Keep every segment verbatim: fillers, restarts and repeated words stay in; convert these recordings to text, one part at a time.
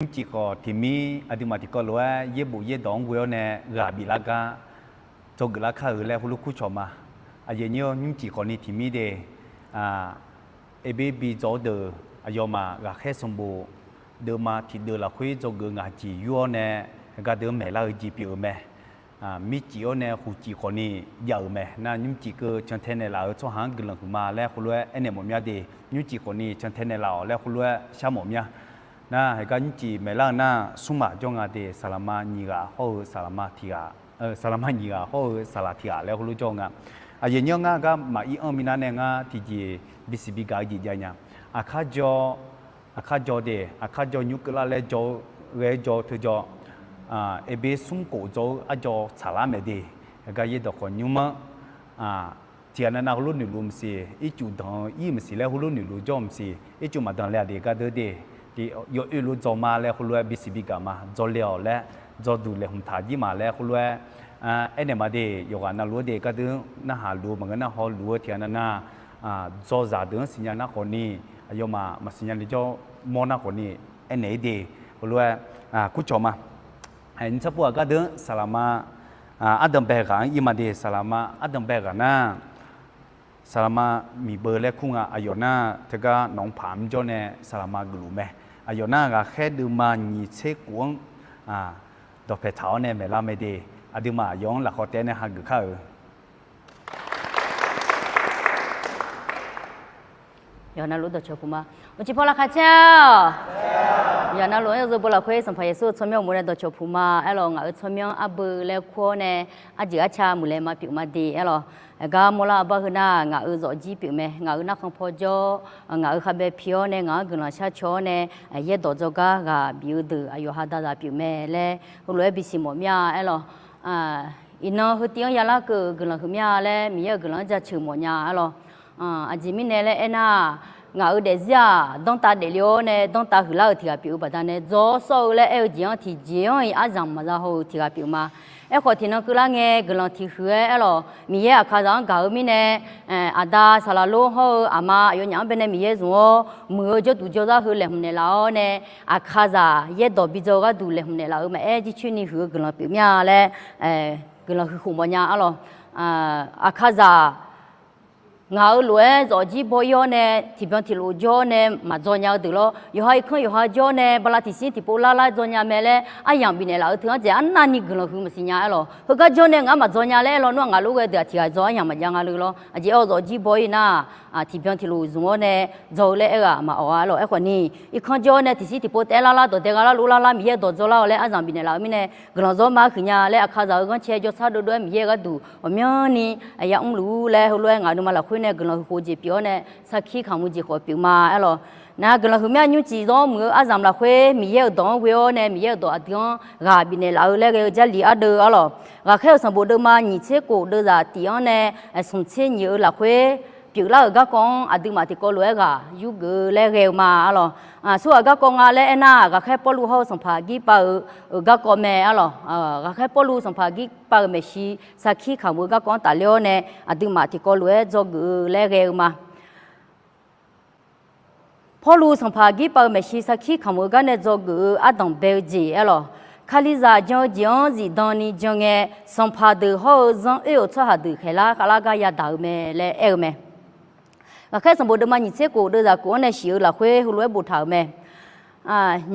Nymrcif khawf tiqmir aqduimaf tiqkawv lof-aer yaerbof yaerdawq-anr ghoe-awr nae ghaq biflar gar dzawgeuf lar kar-euq laer heulof kurcawq ma. Aqyuif aqnyir-awr, nymrcif khawfni tiqmir de, Eqber bi dzaw-awr deuq aqyawfmaf ghaqkhaer sanqbof deuvma tiqdeuv lafkhoer dzawgeuf-eu ngaq jeq yur-awr nae, heugar deuq-anr maeqlar-eu jeq pyeuf-eu mae. Mircif-awr nae khuqcif khawfni jav-euq mae. Nar nymrcif keuv cantae naeqlaf-euq tsawrhaq-anr guiqlanq huiqma laer heulof-aer aernaeq mawf mya de. Nymrcif khawfni cantae naeqlaf-awq laer heulof-aer shar mawf mya. Nar heugar nymrcif maeqlar-eu nar, smrmaq jawr nga de, saqlaqma nyiq ghaq hawr-eu saqlaqma tiq ghaq, saqlaqma nyiq ghaq hawr-eu saqlaq tiq ghaq laer heulof jawr nga. Aqyuif aqnyir-awr, ngar ghaq maqir anr minav nae ngar tiqjeq bisiq bigaq-eu jeq jav nya. Aqkar jawr, aqkar jawr de, aqkar jawr nymr keuvlar laer jawr-eu, ghae-aer jawr-eu teu jawr, Eqber smr khof dzaw-eu arjawr tsaqlar mae de. Heugar yaerdawq khawf nymr-anr tiqghaq navnav heulof noeqluf maqsiq, ircuf danq-eu ir maqsiq laer heulof noeqluf jawr maqsiq, ircuf maqdanq le-aq de gar deuq de, yawoer lof dzaw ma laer heulof-aer bisiq bigaq ma, dzaw le-awq laer, dzawduq laeqhmq taq jir ma laer heulof-aer aernaeq ma de. Yawqghaq navluf-aer de gar deuq narhaq luf-eu maqngeur nar hawluf-eu tiqghaq navnav dzaw zaqdeuq-anr siqnya nar khawfni, aqyawfmaf maqsiqnya le jawr mawr nar khawfni, aernaeq-ir de, heulof-aer kurcawq ma. Nymrtsar pov-aq gar deuq-anr saqlaqma ardanqbae ghaq-anr ir ma de. Saqlaqma ardanqbae ghaq nar, saqlaqma miqbeuv laer kur nga. Aqyawf nar teugar nawq-anr paq mr jawr nae saqlaqma geufluf mae. Aqyawf nar ghaqkhaer deuvma nyiq tser khof-anr dawqpae taq-awr nae maeqlar mae de. Aqduimaf aqyawf-anr lafkhawf taef nae hageuf kar-euq. Yawqha navluf-anr dawqcawq puq ma. Uqcif paw laqkhaq caer-awq. Yawqha navluf-anr yawzeu beu lafkhoer Sanqpaq Yeqsur-euq tsawrmyanr uqmov nae dawqcawq puq ma. Aerlawq, ngaq-euq tsawrmyanr arbeu laer kur-awr nae, arjeq arca muiqlaeq ma pyeuf ma de. Aerlawq, aqgar mawrlar-eu bar heu nar, ngaq-euq zawqjir pyeuf mae. Ngaq-euq narkhan paw jawr, ngaq-euq khavbae pi-awr nae, ngaq-anr guiqlanq shar caw-awr nae, yaerdawq dzawgar ghaq bif-eu deuq aqyawf ha dazaq pyeuf mae laer heulof-aer bisiq mawf mir-a. Aerlawq, iqnan heu tiv-anr yalar keuv-euq guiqlanq huiq mir-a laer Miqyaer-euq guiqlanq-anr jaceuq mawf nya. Aerlawq, aqjeq mirnae laer aernar, ngaq-euq daefzir-aq danrtav daefle-awr nae danrtav huiqlar-euq tiq ghaq pyeuf-eu baqdanae, dzaw-awr sawr-eu laer aer-eu jeq-anr tiqjeq-anr-iq aryamq maqza haw-euq tiq ghaq pyeuf ma. Aerkhawf tiqnan keuvlar ngae guiqlanq tiq huiq-aer aerlawq, Miqyaer Aqkaqzaq-anr gaq-eu mirnae, aqda saqlaq lor hawr-eu aqma aqyawfnyaf-anr baenae Miqyaer zmq-awr muiq-eu jawrduq jawrzar heu laeqhmq naeqlaf-awr nae, Aqkaqzaq yaerdawq bidzaw-eu gharduq laeqhmq naeqlaf-euq maqaer jircoer ni huiq-eu guiqlanq pyeuf mir-a laer guiqlanq huiq khof mawf nya. Aerlawq, Aqkaqzaq ngaq-euq lof-aer zawqjir baw-ir-awr nae tiqbyan tiqlof jawr-awr nae maqdzaw nya-eu deuq lawr, yawqha irkanr yawqha jawr-awr nae bala tiqshir tiqpov larlar dzaw nya mae laer aryamq bifnaeq laf-eu teu-anr dzaeq arnavni guiqlanq huiq maqsiq nya. Aerlawq, heugar jawr nae ngaq-anr maqdzaw nya laer aerlawr, nawr-aq ngaq lof ghae deuq-aq tiq ghaq dzaw aryamq maqjav nga le lawr. Aqjeq aer-awr zawqjir baw-ir nar, tiqbyan tiqlof zmq-awr nae dzaw-eu laer aer-eu-aq maqawq-a. Aerlawq, aerkhawf ni irkanr jawr-awr nae tiqshir tiqpov taef-aer larlar dawqdae gha larluf larlar Miqyaer dawq dzaw lar-awq laer aryamq bifnaeq laf-eu mirnae guiqlanq zawr ma huiq nya laer, Aqkaqzaq-euq ghanrcae jawrshar dovdov-aer Miqyaer-euq gharduq ghawqmyanrni aqyawf mrluf-ur laer heulof-aer ngaq nuima lafkhoer nae guiqlanq huiq khof jeq pyeuf-awr nae sarkir kamq-eu jeq khawf pyeuf ma. Aerlawq, nar guiqlanq huiq mir-a. Nymrcif zawr muiq-eu aryamq lafkhoer Miqyaer-euq dawq-anr ghoe-awr nae Miqyaer-euq dawq aqdui-anr ghaq bifnaeq laf-eu laer ghae-eu Jarlif ardeuv. Aerlawq, Ghaqkhaer-euq sanqbof deuvma nyiq tser khof deuvzaq tif-anr nae smq tser nyiq-eu lafkhoer pyeuflar-euq garkawv-anr aqduimaf tiqkawv lof-aer ghaq yurgeuf-eu laer ghae-eu ma. Aerlawq, tsawrhaq garkawv nga laer aernar, Ghaqkhaer Pawrluv hawr-eu Sanqpaq Girpav-euq garkawv mae. Aerlawq, Ghaqkhaer Pawrluv Sanqpaq Girpav-euq maeqshi sarkir kamq-eu garkawv-anr tafler-awr nae aqduimaf tiqkawv lof-aer dzawgeuf-eu laer ghae-eu ma. Pawrluv Sanqpaq Girpav-euq maeqshi sarkir kamq-eu gar nae dzawgeuf-eu ardanq bae-eu jeq. Aerlawq, Kalizaq jan-eu jeq-anr zifdan ni jan ngae, sanqpaq deuq hawr-eu zanr oer-euq tsawrhaq deuq khaeqlar khavlar gar yadaq-eu mae laer aer-eu mae. Ghaqkhaer sanqbof deuvma nyiq tser khof deuvzaq khof-anr nae shif-eu lafkhoer heulof-aer boftaq-euq mae.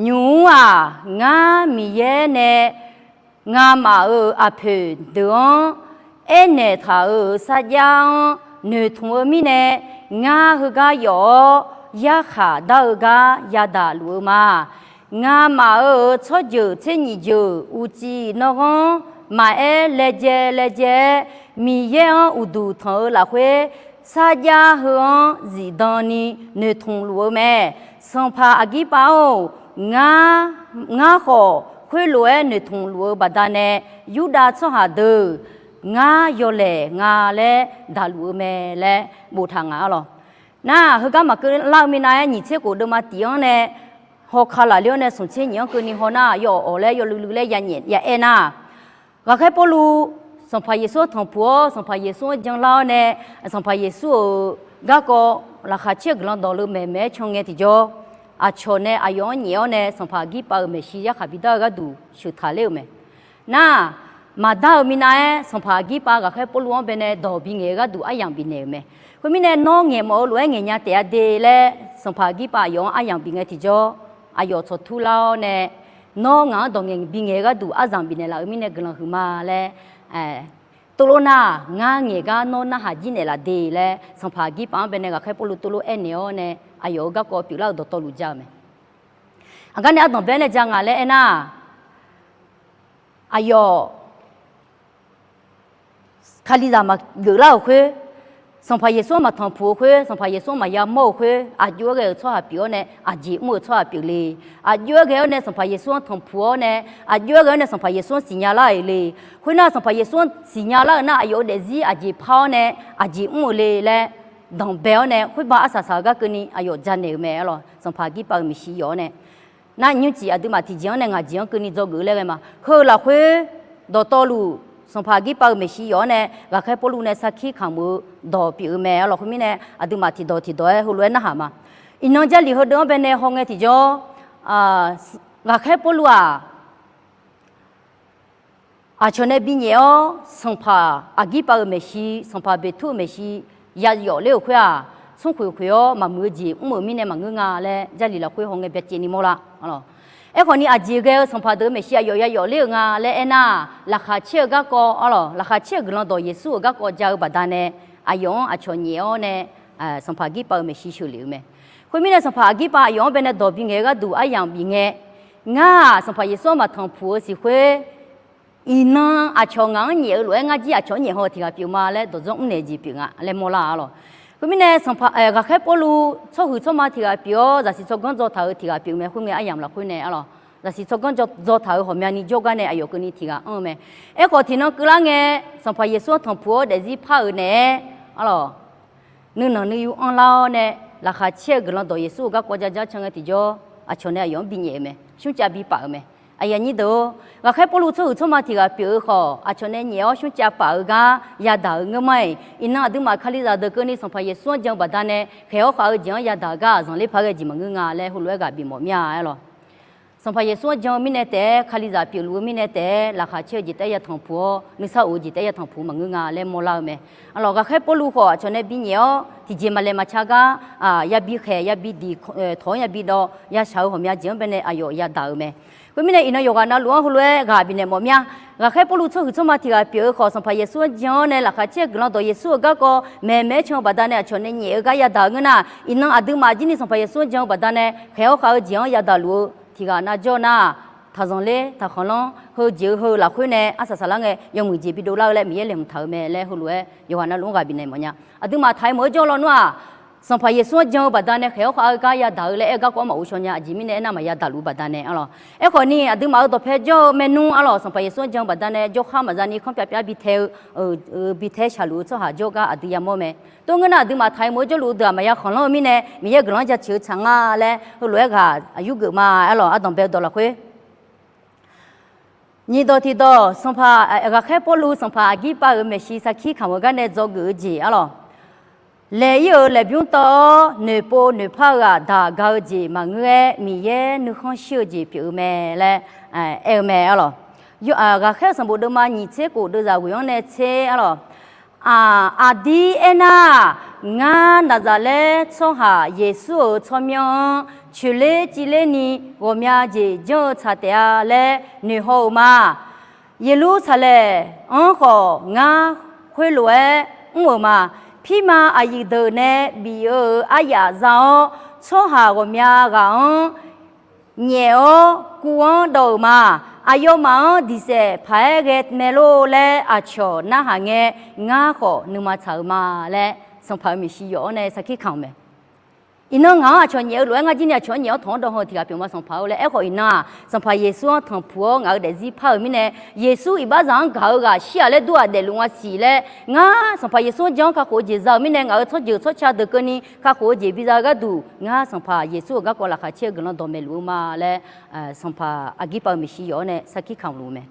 Nymq-mr-aq, ngar Miqyaer nae ngamaf-euq aqpoeq deuq-anr aernaeq taq-euq sarjax-anr noeqtmq-eu mirnae, ngar heugar yawf-awr yarkhaq dar-eu gar yadaq luf-eu ma. Ngamaf-euq tsawrjeuq tser nyiq jeuq uqcif nanghanr maqaer laejae laejae-aer Miqyaer-anr uqduq tanq-eu lafkhoer sarjax heu-anr zifdan ni noeqtmq luf-eu mae. Sanqpaq Aqgirpav-or, ngar khawf khoerlof-aer noeqtmq luf-eu baqdanae, Yurdav tsawrhaq deuq ngar yawlaeq nga laer daqluf-eu mae laer boftaq nga. Aerlawq, nar heugar maqkeuv lar-eu minav-aer nyiq tser khof deuvma tif-anr nae hawka lafler-awr nae smq tser nyiq-anr keuvni haw nar, yawawq laer yawluiv luiv laer ya nyaef ya aer nar, Ghaqkhaer Pawrluv Sanqpaq Yeqsur-anr tanqpuq-awr, Sanqpaq Yeqsur-anr janlar-awr nae, Sanqpaq Yeqsur-euq garkawv laqkhaq caer-eu guiqlanq dawqleu maeqmaeq-aer can ngae tiqjawr, aqcawq nae aqyawf-anr nyaef-awr nae, sanqpaq Aqgirpav-euq maeqshi yarkhaq bidar-eu gharduq sheuqtaq ler-euq mae. Nar, maqdar-eu minav-aer, sanqpaq Aqgirpav ghaqkhaer Pawrluv-anr bae nae dawq bibae gharduq aryamq bifnaeq-euq mae. Khoermirnae, nawr ngaeqmawf-eu lof-aer ngaeqnya taef-a de laer, sanqpaq Aqgirpav aqyawf-anr aryamq bif ngae tiqjawr, aqyawf tsawqtur lar-awr nae, nawr ngaq-anr dawq ngaeq bibae gharduq aryamq bifnaeq laf-eu mirnae guiqlanq huiqma laer, tovlof nar, ngar ngaeq gar nawr narhaq jir naeqlaf de laer, sanqpaq Aqgirpav-anr bae nae ghaqkhaer Pawrluv tovlof aernaeq-awr nae, aqyawf-euq garkawv pyeuflar-eu dawqtawvluf ja-eu mae. Aqgar nae ardanqbae-aer nae ja nga laer aernar, aqyawf Kalizaq maqgeuf lar-euq khoer, Sanqpaq Yeqsur-anr maqtanqpuq-eu khoer, Sanqpaq Yeqsur-anr maqya mawr-euq khoer, aqjox-aer ghae-euq tsawrhaq pyeuf-awr nae aqjeq mr-euq tsawrhaq pyeuf le. Aqjox-aer ghae-awr nae Sanqpaq Yeqsur-anr tanqpuq-awr nae, aqjox-aer ghae-awr nae Sanqpaq Yeqsur-anr siqnya lar-euq le. Khoernar, Sanqpaq Yeqsur-anr siqnya lar-euq nar, aqyawf-euq daefzir aqjeq par-awr nae aqjeq mr-euq le laer danqbae-awr nae, khoerbar arsaq saq-eu gar keuvni aqyawf ja naeq-euq mae arlawq. Sanqpaq Aqgirpav-euq maeqshi yawf-awr nae, nar nymrcif aqduimaf tiqjeq-anr nae ngaq jeq-anr keuvni dzawgeuf-eu laer ghae ma. Heu lafkhoer dawqtawvluf, sanqpaq Aqgirpav-euq maeqshi yawf-awr nae ghaqkhaer Pawrluv nae sarkir kamq-eu dawq pyeuf-eu mae arlawq. Khoermirnae, aqduimaf tiqdawq tiqdawq-aer heulof-aer narhaq ma. Iqnan Jarlif heudeuq-anr bae nae hawngae tiqjawr, ghaqkhaer Pawrluv-aq, aqcawq nae binyaef-awr, sanqpaq Aqgirpav-euq maeqshi, sanqpaq Beqtur-euq maeqshi yayawf ler-euq khoer-aq, smrkhoeq khoeq-awr maqmuiq-eu jeq mr-euq mirnae maqngeur nga laer, Jarlif lafkhoer hawngae byacaevni mawrlar. Aerkhawfni, aqjeq ghae-eu sanqpaq deuq-euq maeqshi aqyawf yayawf ler-euq nga laer aernar, laqkhaq caer-eu garkawv arlawq, laqkhaq caer-eu guiqlanq dawq Yeqsur-euq garkawv ja-eu baqdanae, aqyawf-anr aqcawq nyaef-awr nae, sanqpaq Aqgirpav-euq maeqshi sheuqlef-eu mae. Khoermirnae, sanqpaq Aqgirpav aqyawf-anr bae nae dawq bingaeq-eu gharduq aryamq bif ngae, ngar-aq, sanqpaq Yeqsur-anr maqtanqpuq-eu siqkhoer, iqnan aqcawq ngaq-anr nyaef-eu lof-aer ngar jir aqcawq-anr nyaef haw tiq ghaq pyeuf ma laer dawqdzanr mrnaeq jeq pyeuf nga laer mawrlar arlawq. Khoermirnae, sanqpaq, ghaqkhaer Pawrluv tsawrhuiq tsawrma tiq ghaq pyeuf-awr, zaqsiq tsawrganr dzaw taq-eu tiq ghaq pyeuf mae. Khoerngae aryamq lafkhoer nae arlawq, zaqsiq tsawrganr dzaw taq-eu ghawqmyani jawrgar nae aqyawf keuvni tiq ghaq anr-eu mae. Aerkhawf, tiqnan keuvlar ngae, sanqpaq Yeqsur-anr tanqpuq-awr daefzir par-euq naeq-aer arlawq, nuinanq nuiyu anrlar-awr nae, laqkhaq caer-eu guiqlanq dawq Yeqsur-euq garkawv ja jar can ngae tiqjawr, aqcawq nae aqyawf-anr binyaef-euq mae. Shmrcav bipav-euq mae. Aqyuif aqnyir deuq-or, ghaqkhaer Pawrluv tsawrhuiq tsawrma tiq ghaq pyeuf-eu khawf, aqcawq nae nyaef-awr shmrcav paf-eu gar yadaq-eu ngeur ma-iq. Iqnan aqduimaf Kalizaq deuq keuvni sanqpaq Yeqsur-anr jan-eu baqdanae khaeq-awr khav-eu jeq-anr yadaq-eu gar-aq, zanqler par ghae jeq maqngeur nga laer heulof-aer ghaq bifmawf mir-a arlawq. Sanqpaq Yeqsur-anr jan-eu mirnae taef-aer, Kalizaq pyeufluf-eu mirnae taef-aer, laqkhaq caer-eu jeq taef-aer yatanq puq-awr, nuisar of-eu jeq taef-aer yatanq puq maqngeur nga laer mawrlar-eu mae. Arlawq, ghaqkhaer Pawrluv khawf aqcawq nae binyaef-awr tiqjeq maqlaeq maqca gar, yabi khaeq yabi diq, tawq-anr yabi dawv yashaq-eu ghawqmya jeq-anr bae nae aqyawf yadaq-euq mae. Khoermirnae, iqnan yawqghaq navluf-anr heulof-aer ghaq bifnaeq mawf mir-a. Ghaqkhaer Pawrluv tsawrhuiq tsawrma tiq ghaq pyeuf-eu khawf, sanqpaq Yeqsur-anr jan-awr nae laqkhaq caer-eu guiqlanq dawq Yeqsur-euq garkawv maeqmaeq-aer can-eu baqdanae aqcawq nae nyaef-eu gar yadaq-eu ngeur nar, iqnan aqduimaf jir ni sanqpaq Yeqsur-anr jan-eu baqdanae khaeq-awr khav-eu jeq-anr yadaq luf-eu tiq ghaq nav jawr nar, taqzanqler taqkhanqlanr heu jeq-eu heu lafkhoer nae arsaq saqlar ngae yawmuiq jeq bidov lar-eu laer Miqyaer laeqhmq taq-euq mae laer heulof-aer yawqghaq navluf-anr ghaq bifnaeq mawf nya. Aqduimaf taq-aer meuq-eu jawr lawnmr-aq, sanqpaq Yeqsur-anr jan-eu baqdanae khaeq-awr khav-eu gar yadaq-eu laer aer-eu garkawv maqghov shaw nya. Aqjeq mirnae aernar, maqya daqluf-eu baqdanae arlawq. Aerkhawfni, aqduimaf-euq dawqpae jawr-eu maernmr arlawq, sanqpaq Yeqsur-anr jan-eu baqdanae jawrkhar maqza ni kanr pyavpyav bitae-eu, bitae shaqluf-eu tsawrhaq jawrgar aqdui yamawr mae. Tov ngeur nar, aqduimaf taq-aer meuq-eu jawrluf-eu deuq-aq maqya khanqlanr-eu mirnae, Miqyaer guiqlanq-anr jaceuq-eu tsaq nga laer heulof-aer ghaq aqyur geuf ma arlawq. Ardanqbae-eu dawq lafkhoer nyiq dawq tiq dawq, sanqpaq, ghaqkhaer Pawrluv sanqpaq Aqgirpav-euq maeqshi sarkir kamq-eu gar nae dzawgeuf-eu jeq arlawq. Laeq-ir-euq laeqbymr tawv-awr noeqpov noeqpar-eu ghaq daq ga-eu jeq maqngeur-aer, Miqyaer nuikhanr shir-eu jeq pyeuf-eu mae laer aer-eu mae arlawq. Ghaqkhaer-eu sanqbof deuvma nyiq tser kof deuvzaq ghoeq-anr nae tser arlawq. Aq, aqdir aernar, ngar Naqzaqlaer tsawrhaq Yeqsur-euq tsawrmyanr-anr coeqler civler ni ghawqmya jeq janr-eu tsaq taef-a laer noeqhaw-euq ma. Yeqlursaqlaeq-anr khawf ngar khoerlof-aer mr-euq ma. Pirma aqyuif deuq nae bif-eu-euq aryaf za-awr, tsawrhaq ghawqmya ghaq-anr nyaef-awr kuv-anr dawv-euq ma. Aqyawfmaf-anr diqsaef paq-aer ghae mae lor laer aqcawq narhaq ngae, ngar khawf nuima tsaq-euq ma laer, sanqpaq-euq maeqshi yawf-awr nae sarkir kamq-eu mae. Iqnan ngaq-anr aqcawq nyaef-eu lof-aer ngar jir ni aqcawq-anr nyaef-awr tawq-anr dawv haw-eu tiq ghaq pyeuf ma. Sanqpaq-or laer aerkhawf, iqnan-aq, sanqpaq Yeqsur-anr tanqpuq-awr ngaq-euq daefzir par-euq mirnae, Yeqsur iqbaxzaq-anr gaq-eu ghaq shir-aq laer dur-aq daefluf nga siq laer, ngar sanqpaq Yeqsur-anr jan-awr kakhof-eu jeq za-euq mirnae, ngaq-euq tsawrjeuq tsawrca deuq keuvni kakhof-eu jeq biza-eu gharduq, ngar sanqpaq Yeqsur-euq garkawv laqkhaq caer-eu guiqlanq dawqmaeq luf-eu ma laer, sanqpaq Aqgirpav-euq maeqshi yawf-awr nae sarkir kamq luf-eu mae.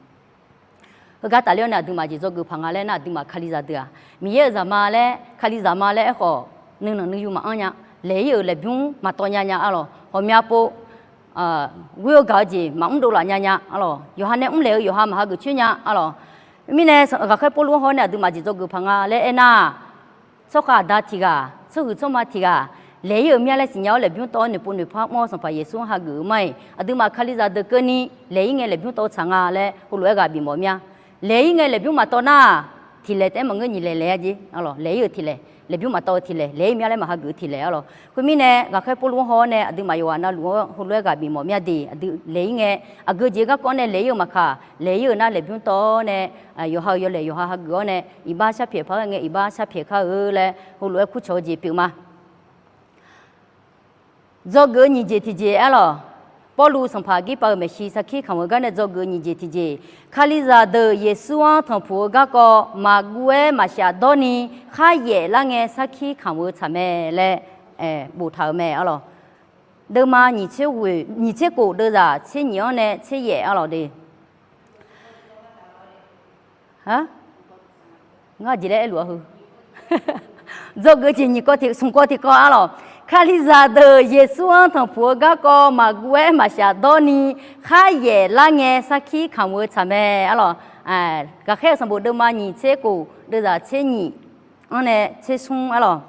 Heugar tafler-awr nae aqduimaf jeq dzawgeuf paq nga laer nar, aqduimaf Kalizaq deuq-aq, Miqyaer-euq zaqma laer, Kalizaq ma laer aerkhawf, nuinanq nuiyu maqanr nya. Laeq-ir-euq laeqbymr maqtawv nya nya arlawq. ghawqmya pov ghoer-eu gaq-eu jeq maqmr dovlaf nya nya arlawq. Yawqha nae mrlaeq-eu yawqha maqhageuf coer nya arlawq. Mirnae ghaqkhaer Pawrluv-anr haw-awr nae aqduimaf jeq dzawgeuf paq nga laer aernar, tsawrkhav aqda tiq ghaq, tsawrhuiq tsawrma tiq ghaq, laeq-ir-euq mya laer siqnya-awr laeqbymr tawv-awr noeqpov noeqpar mr-awr Sanqpaq Yeqsur-anr hageuf-eu ma-iq, aqduimaf Kalizaq deuq keuvni laeq-ir ngae laeqbymr tawv-eu tsaq nga laer heulof-aer ghaq bifmawf mya. Laeq-ir ngae laeqbymr maqtawv nar, tiq laeq taef-aer maqngeur nyiq laeq laeq-a jeq arlawq. Laeq-ir-euq tiq laeq, laeqbymr maqtawv-eu tiq laeq, laeq-ir mya laer maqhageuf-eu tiq laeq arlawq. Khoermirnae ghaqkhaer Pawrluv-anr haw-awr nae aqduimaf yawqghaq navluf-anr heulof-aer ghaq bifmawf mya de, aqdui laeq-ir ngae, aqgeu jeq garkawv nae laeq-ir-euq maqkaq, laeq-ir-euq nar laeqbymr tawv-awr nae, yawqha-euq yawlaeq yawqha hageuf-awr nae iqbax sharpyaeq par-aer ngae iqbax sharpyaeq kar-eu laer heulof-aer kurcawq-eu jeq pyeuf ma. Dzawgeuf-eu nyiq jeq tiqjeq arlawq. Pawrluv sanqpaq girpav-euq maeqshi sarkir kamq-eu gar nae dzawgeuf-eu nyiq jeq tiqjeq, Kalizaq deuq Yeqsur-anr tanqpuq-eu garkawv maqguv-aer maqshaf dawrni kharyaef lar ngae sarkir kamq-eu tsaq mae laer boftaq-euq mae arlawq. Deuvma nyiq tser khof deuvzaq tser nyiq-anr nae tser yaef arlawq de. Ngar jeq laer aerluf-a heu. Dzawgeuf jeq nyiq kawv tiq smq kawv tiq kawv arlawq. Kalizaq deuq Yeqsur-anr tanqpuq-eu garkawv maqguv-aer maqshaf dawrni kharyaef lar ngae sarkir kamq-eu tsaq mae arlawq. Ghaqkhaer-euq sanqbof deuvma nyiq tser khof deuvzaq tser nyiq-anr nae tser smr arlawq.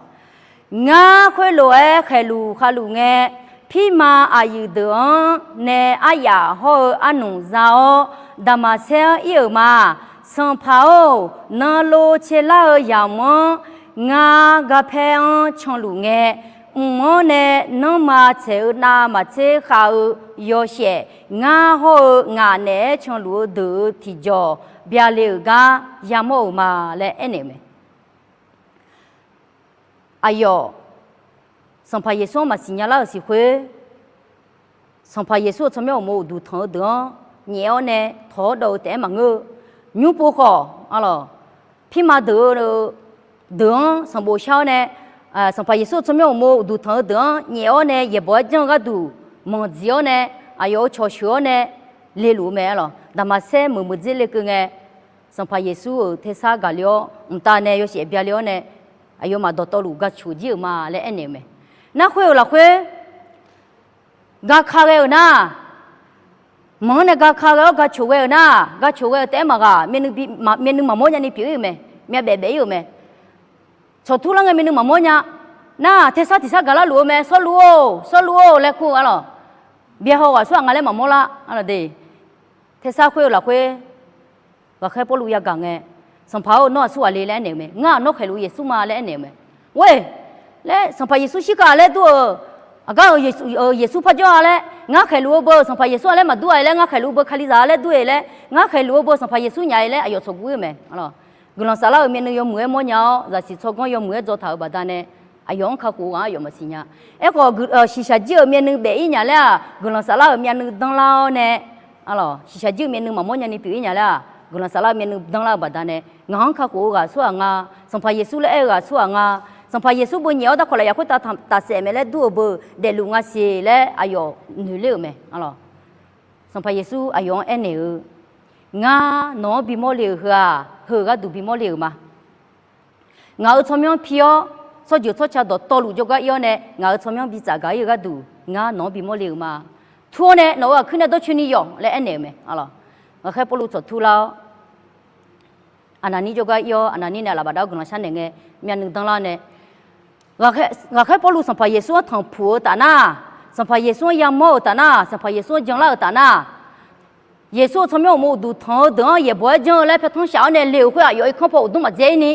Ngar khoerlof-aer khaeqluf khavluf ngae, pirma aqyuif deuq-anr nae aryaf hawr-eu arnmq za-awr, Daqmaqsaer-anr ir-euq ma. Sanqpaq-or, nanlov caelar-eu yamq-anr ngar garpaer-anr canluf ngae, mq-anr nae nanrma tsaeq-eu navmaqtser khav-eu yawshaef ngar hawr-eu ngaq naeq-aer canluf-eu deuq-euq tiqjawq byale-euq gar yamawr-euq ma laer aernaeq-euq mae. Aqyawf, Sanqpaq Yeqsur-anr maqsiq nya lar-euq siqkhoer, Sanqpaq Yeqsur-euq tsawrmyanr uqmov uqduq tanq-eu deuq-anr nyaef-awr nae tawq-awr dawv-eu taef-aer maqngeur-eu. Nymr pov khawf arlawq, pirma deuq-eu deuq-anr sanqbof shar-awr nae, Sanqpaq Yeqsur-euq tsawrmyanr uqmov uqduq tanq-eu deuq-anr nyaef-awr nae yaeqbawq-aer janr-eu gharduq manq dziq-awr nae, aqyawf-euq cawq sheuq-awr nae leluf-eu mae arlawq. Daqmaqsaer meuq meuq dzer lekeuv ngae, Sanqpaq Yeqsur-euq tersar gaqle-awr mqtav nae yawshaef byale-awr nae, aqyawfmaf dawqtawvluf gaq coq jir-euq ma laer aernaeq-euq mae. Nar khoer-euq lafkhoer gaka ghae-euq nar, manq-anr nae gaka ghae-awr gaq coq ghae-euq nar, gaq coq ghae-eu taef-aer maqghaq, myavnuiv maqmawr nyani pyeuf-ir-euq mae. Myavbaef baef-ir-euq mae. Tsawqtur lar ngae myavnuiv maqmawr nya. Nar tersar tiq sar gaqlar luf-eu mae. Sawrluv-or, Sawrluv-or laer kur-eu arlawq. Byahaw ghaq aqsur ghaq nga laer maqmawr lar arlawq de. Tersar khoer-eu lafkhoer ghaqkhaer Pawrluv yagaq ngae, Sanqpaq-or, nawr aqsur ghaq le laer aernaeq-euq mae. Ngar nawr khaeqluf-eu Yeqsur ma laer aernaeq-euq mae. Oe, laer Sanqpaq Yeqsur shirkhav laer dur-euq, aqgar-euq Yeqsur parjawr-a laer, ngar khaeqluf-eu beu Sanqpaq Yeqsur-a laer maqdur-a laer, ngar khaeqluf-eu beu Kalizaq-a laer dur-e laer, ngar khaeqluf-eu beu Sanqpaq Yeqsur nya-e laer aqyawf tsawqguv-ir-eu mae. Guiqlanq saflar-euq myavnuiv yawmuiq-aer mawrnya-awr, zaqsiq tsawrganr yawmuiq-aer dzaw taq-euq baqdanae, aqyawf-anr kakhof-eu ghaq-anr aqyawf maqsiq nya. Aerkhawf, shiqshaq jir-euq myavnuiv baef-ir nya laer-aq, guiqlanq saflar-euq myavnuiv danlar-awr nae, arlawq, shiqshaq jir-euq myavnuiv maqmawr nyani pyeuf-ir nya laer-aq, guiqlanq saflar-eu myavnuiv danlar-eu baqdanae, ngaq-anr kakhof-eu ghaq aqsur ghaq nga, Sanqpaq Yeqsur laer aer-eu ghaq aqsur ghaq nga, Sanqpaq Yeqsur beu nyaef-awr darkawq lafyaq khoertav tafsaef mae laer dur-eu beu daefluf nga siq laer aqyawf noeqler-euq mae, arlawq. Sanqpaq Yeqsur aqyawf-anr aernaeq-eu, Ngar nawq-anr bimawr le-euq heu-aq, heu-euq gharduq bimawr le-euq ma. Ngaq-euq tsawrmyanr pi-awr, tsawrjeuq tsawrca dawqtawvluf jawrgar ir-awr nae ngaq-euq tsawrmyanr bidzaf gaq-ir-eu gharduq, ngar nawq-anr bimawr le-euq ma. Tur-awr nae nawq-euq aqkuir nae dawrcoeni yawq laer aernaeq-euq mae, arlawq. Ghaqkhaer Pawrluv tsawqtur lar-awr, Aqnaqnir jawrgar ir-awr, Aqnaqnir nae aqlaf bafdav-awr guiqlanq sharnaeq ngae, myavnuiv danlar nae, ghaqkhaer Pawrluv Sanqpaq Yeqsur-anr tanqpuq-eu taf nar, Sanqpaq Yeqsur-anr yamawr-euq taf nar, Sanqpaq Yeqsur-anr janlar-euq taf nar, Yeqsur-euq tsawrmyanr uqmov uqduq tanq-eu deuq-anr yaeqbawq-aer janr-eu laer paertanr shaf-awr nae le-euq khoer aqyawf irkanr paw uqdmr maqdzae-ir ni,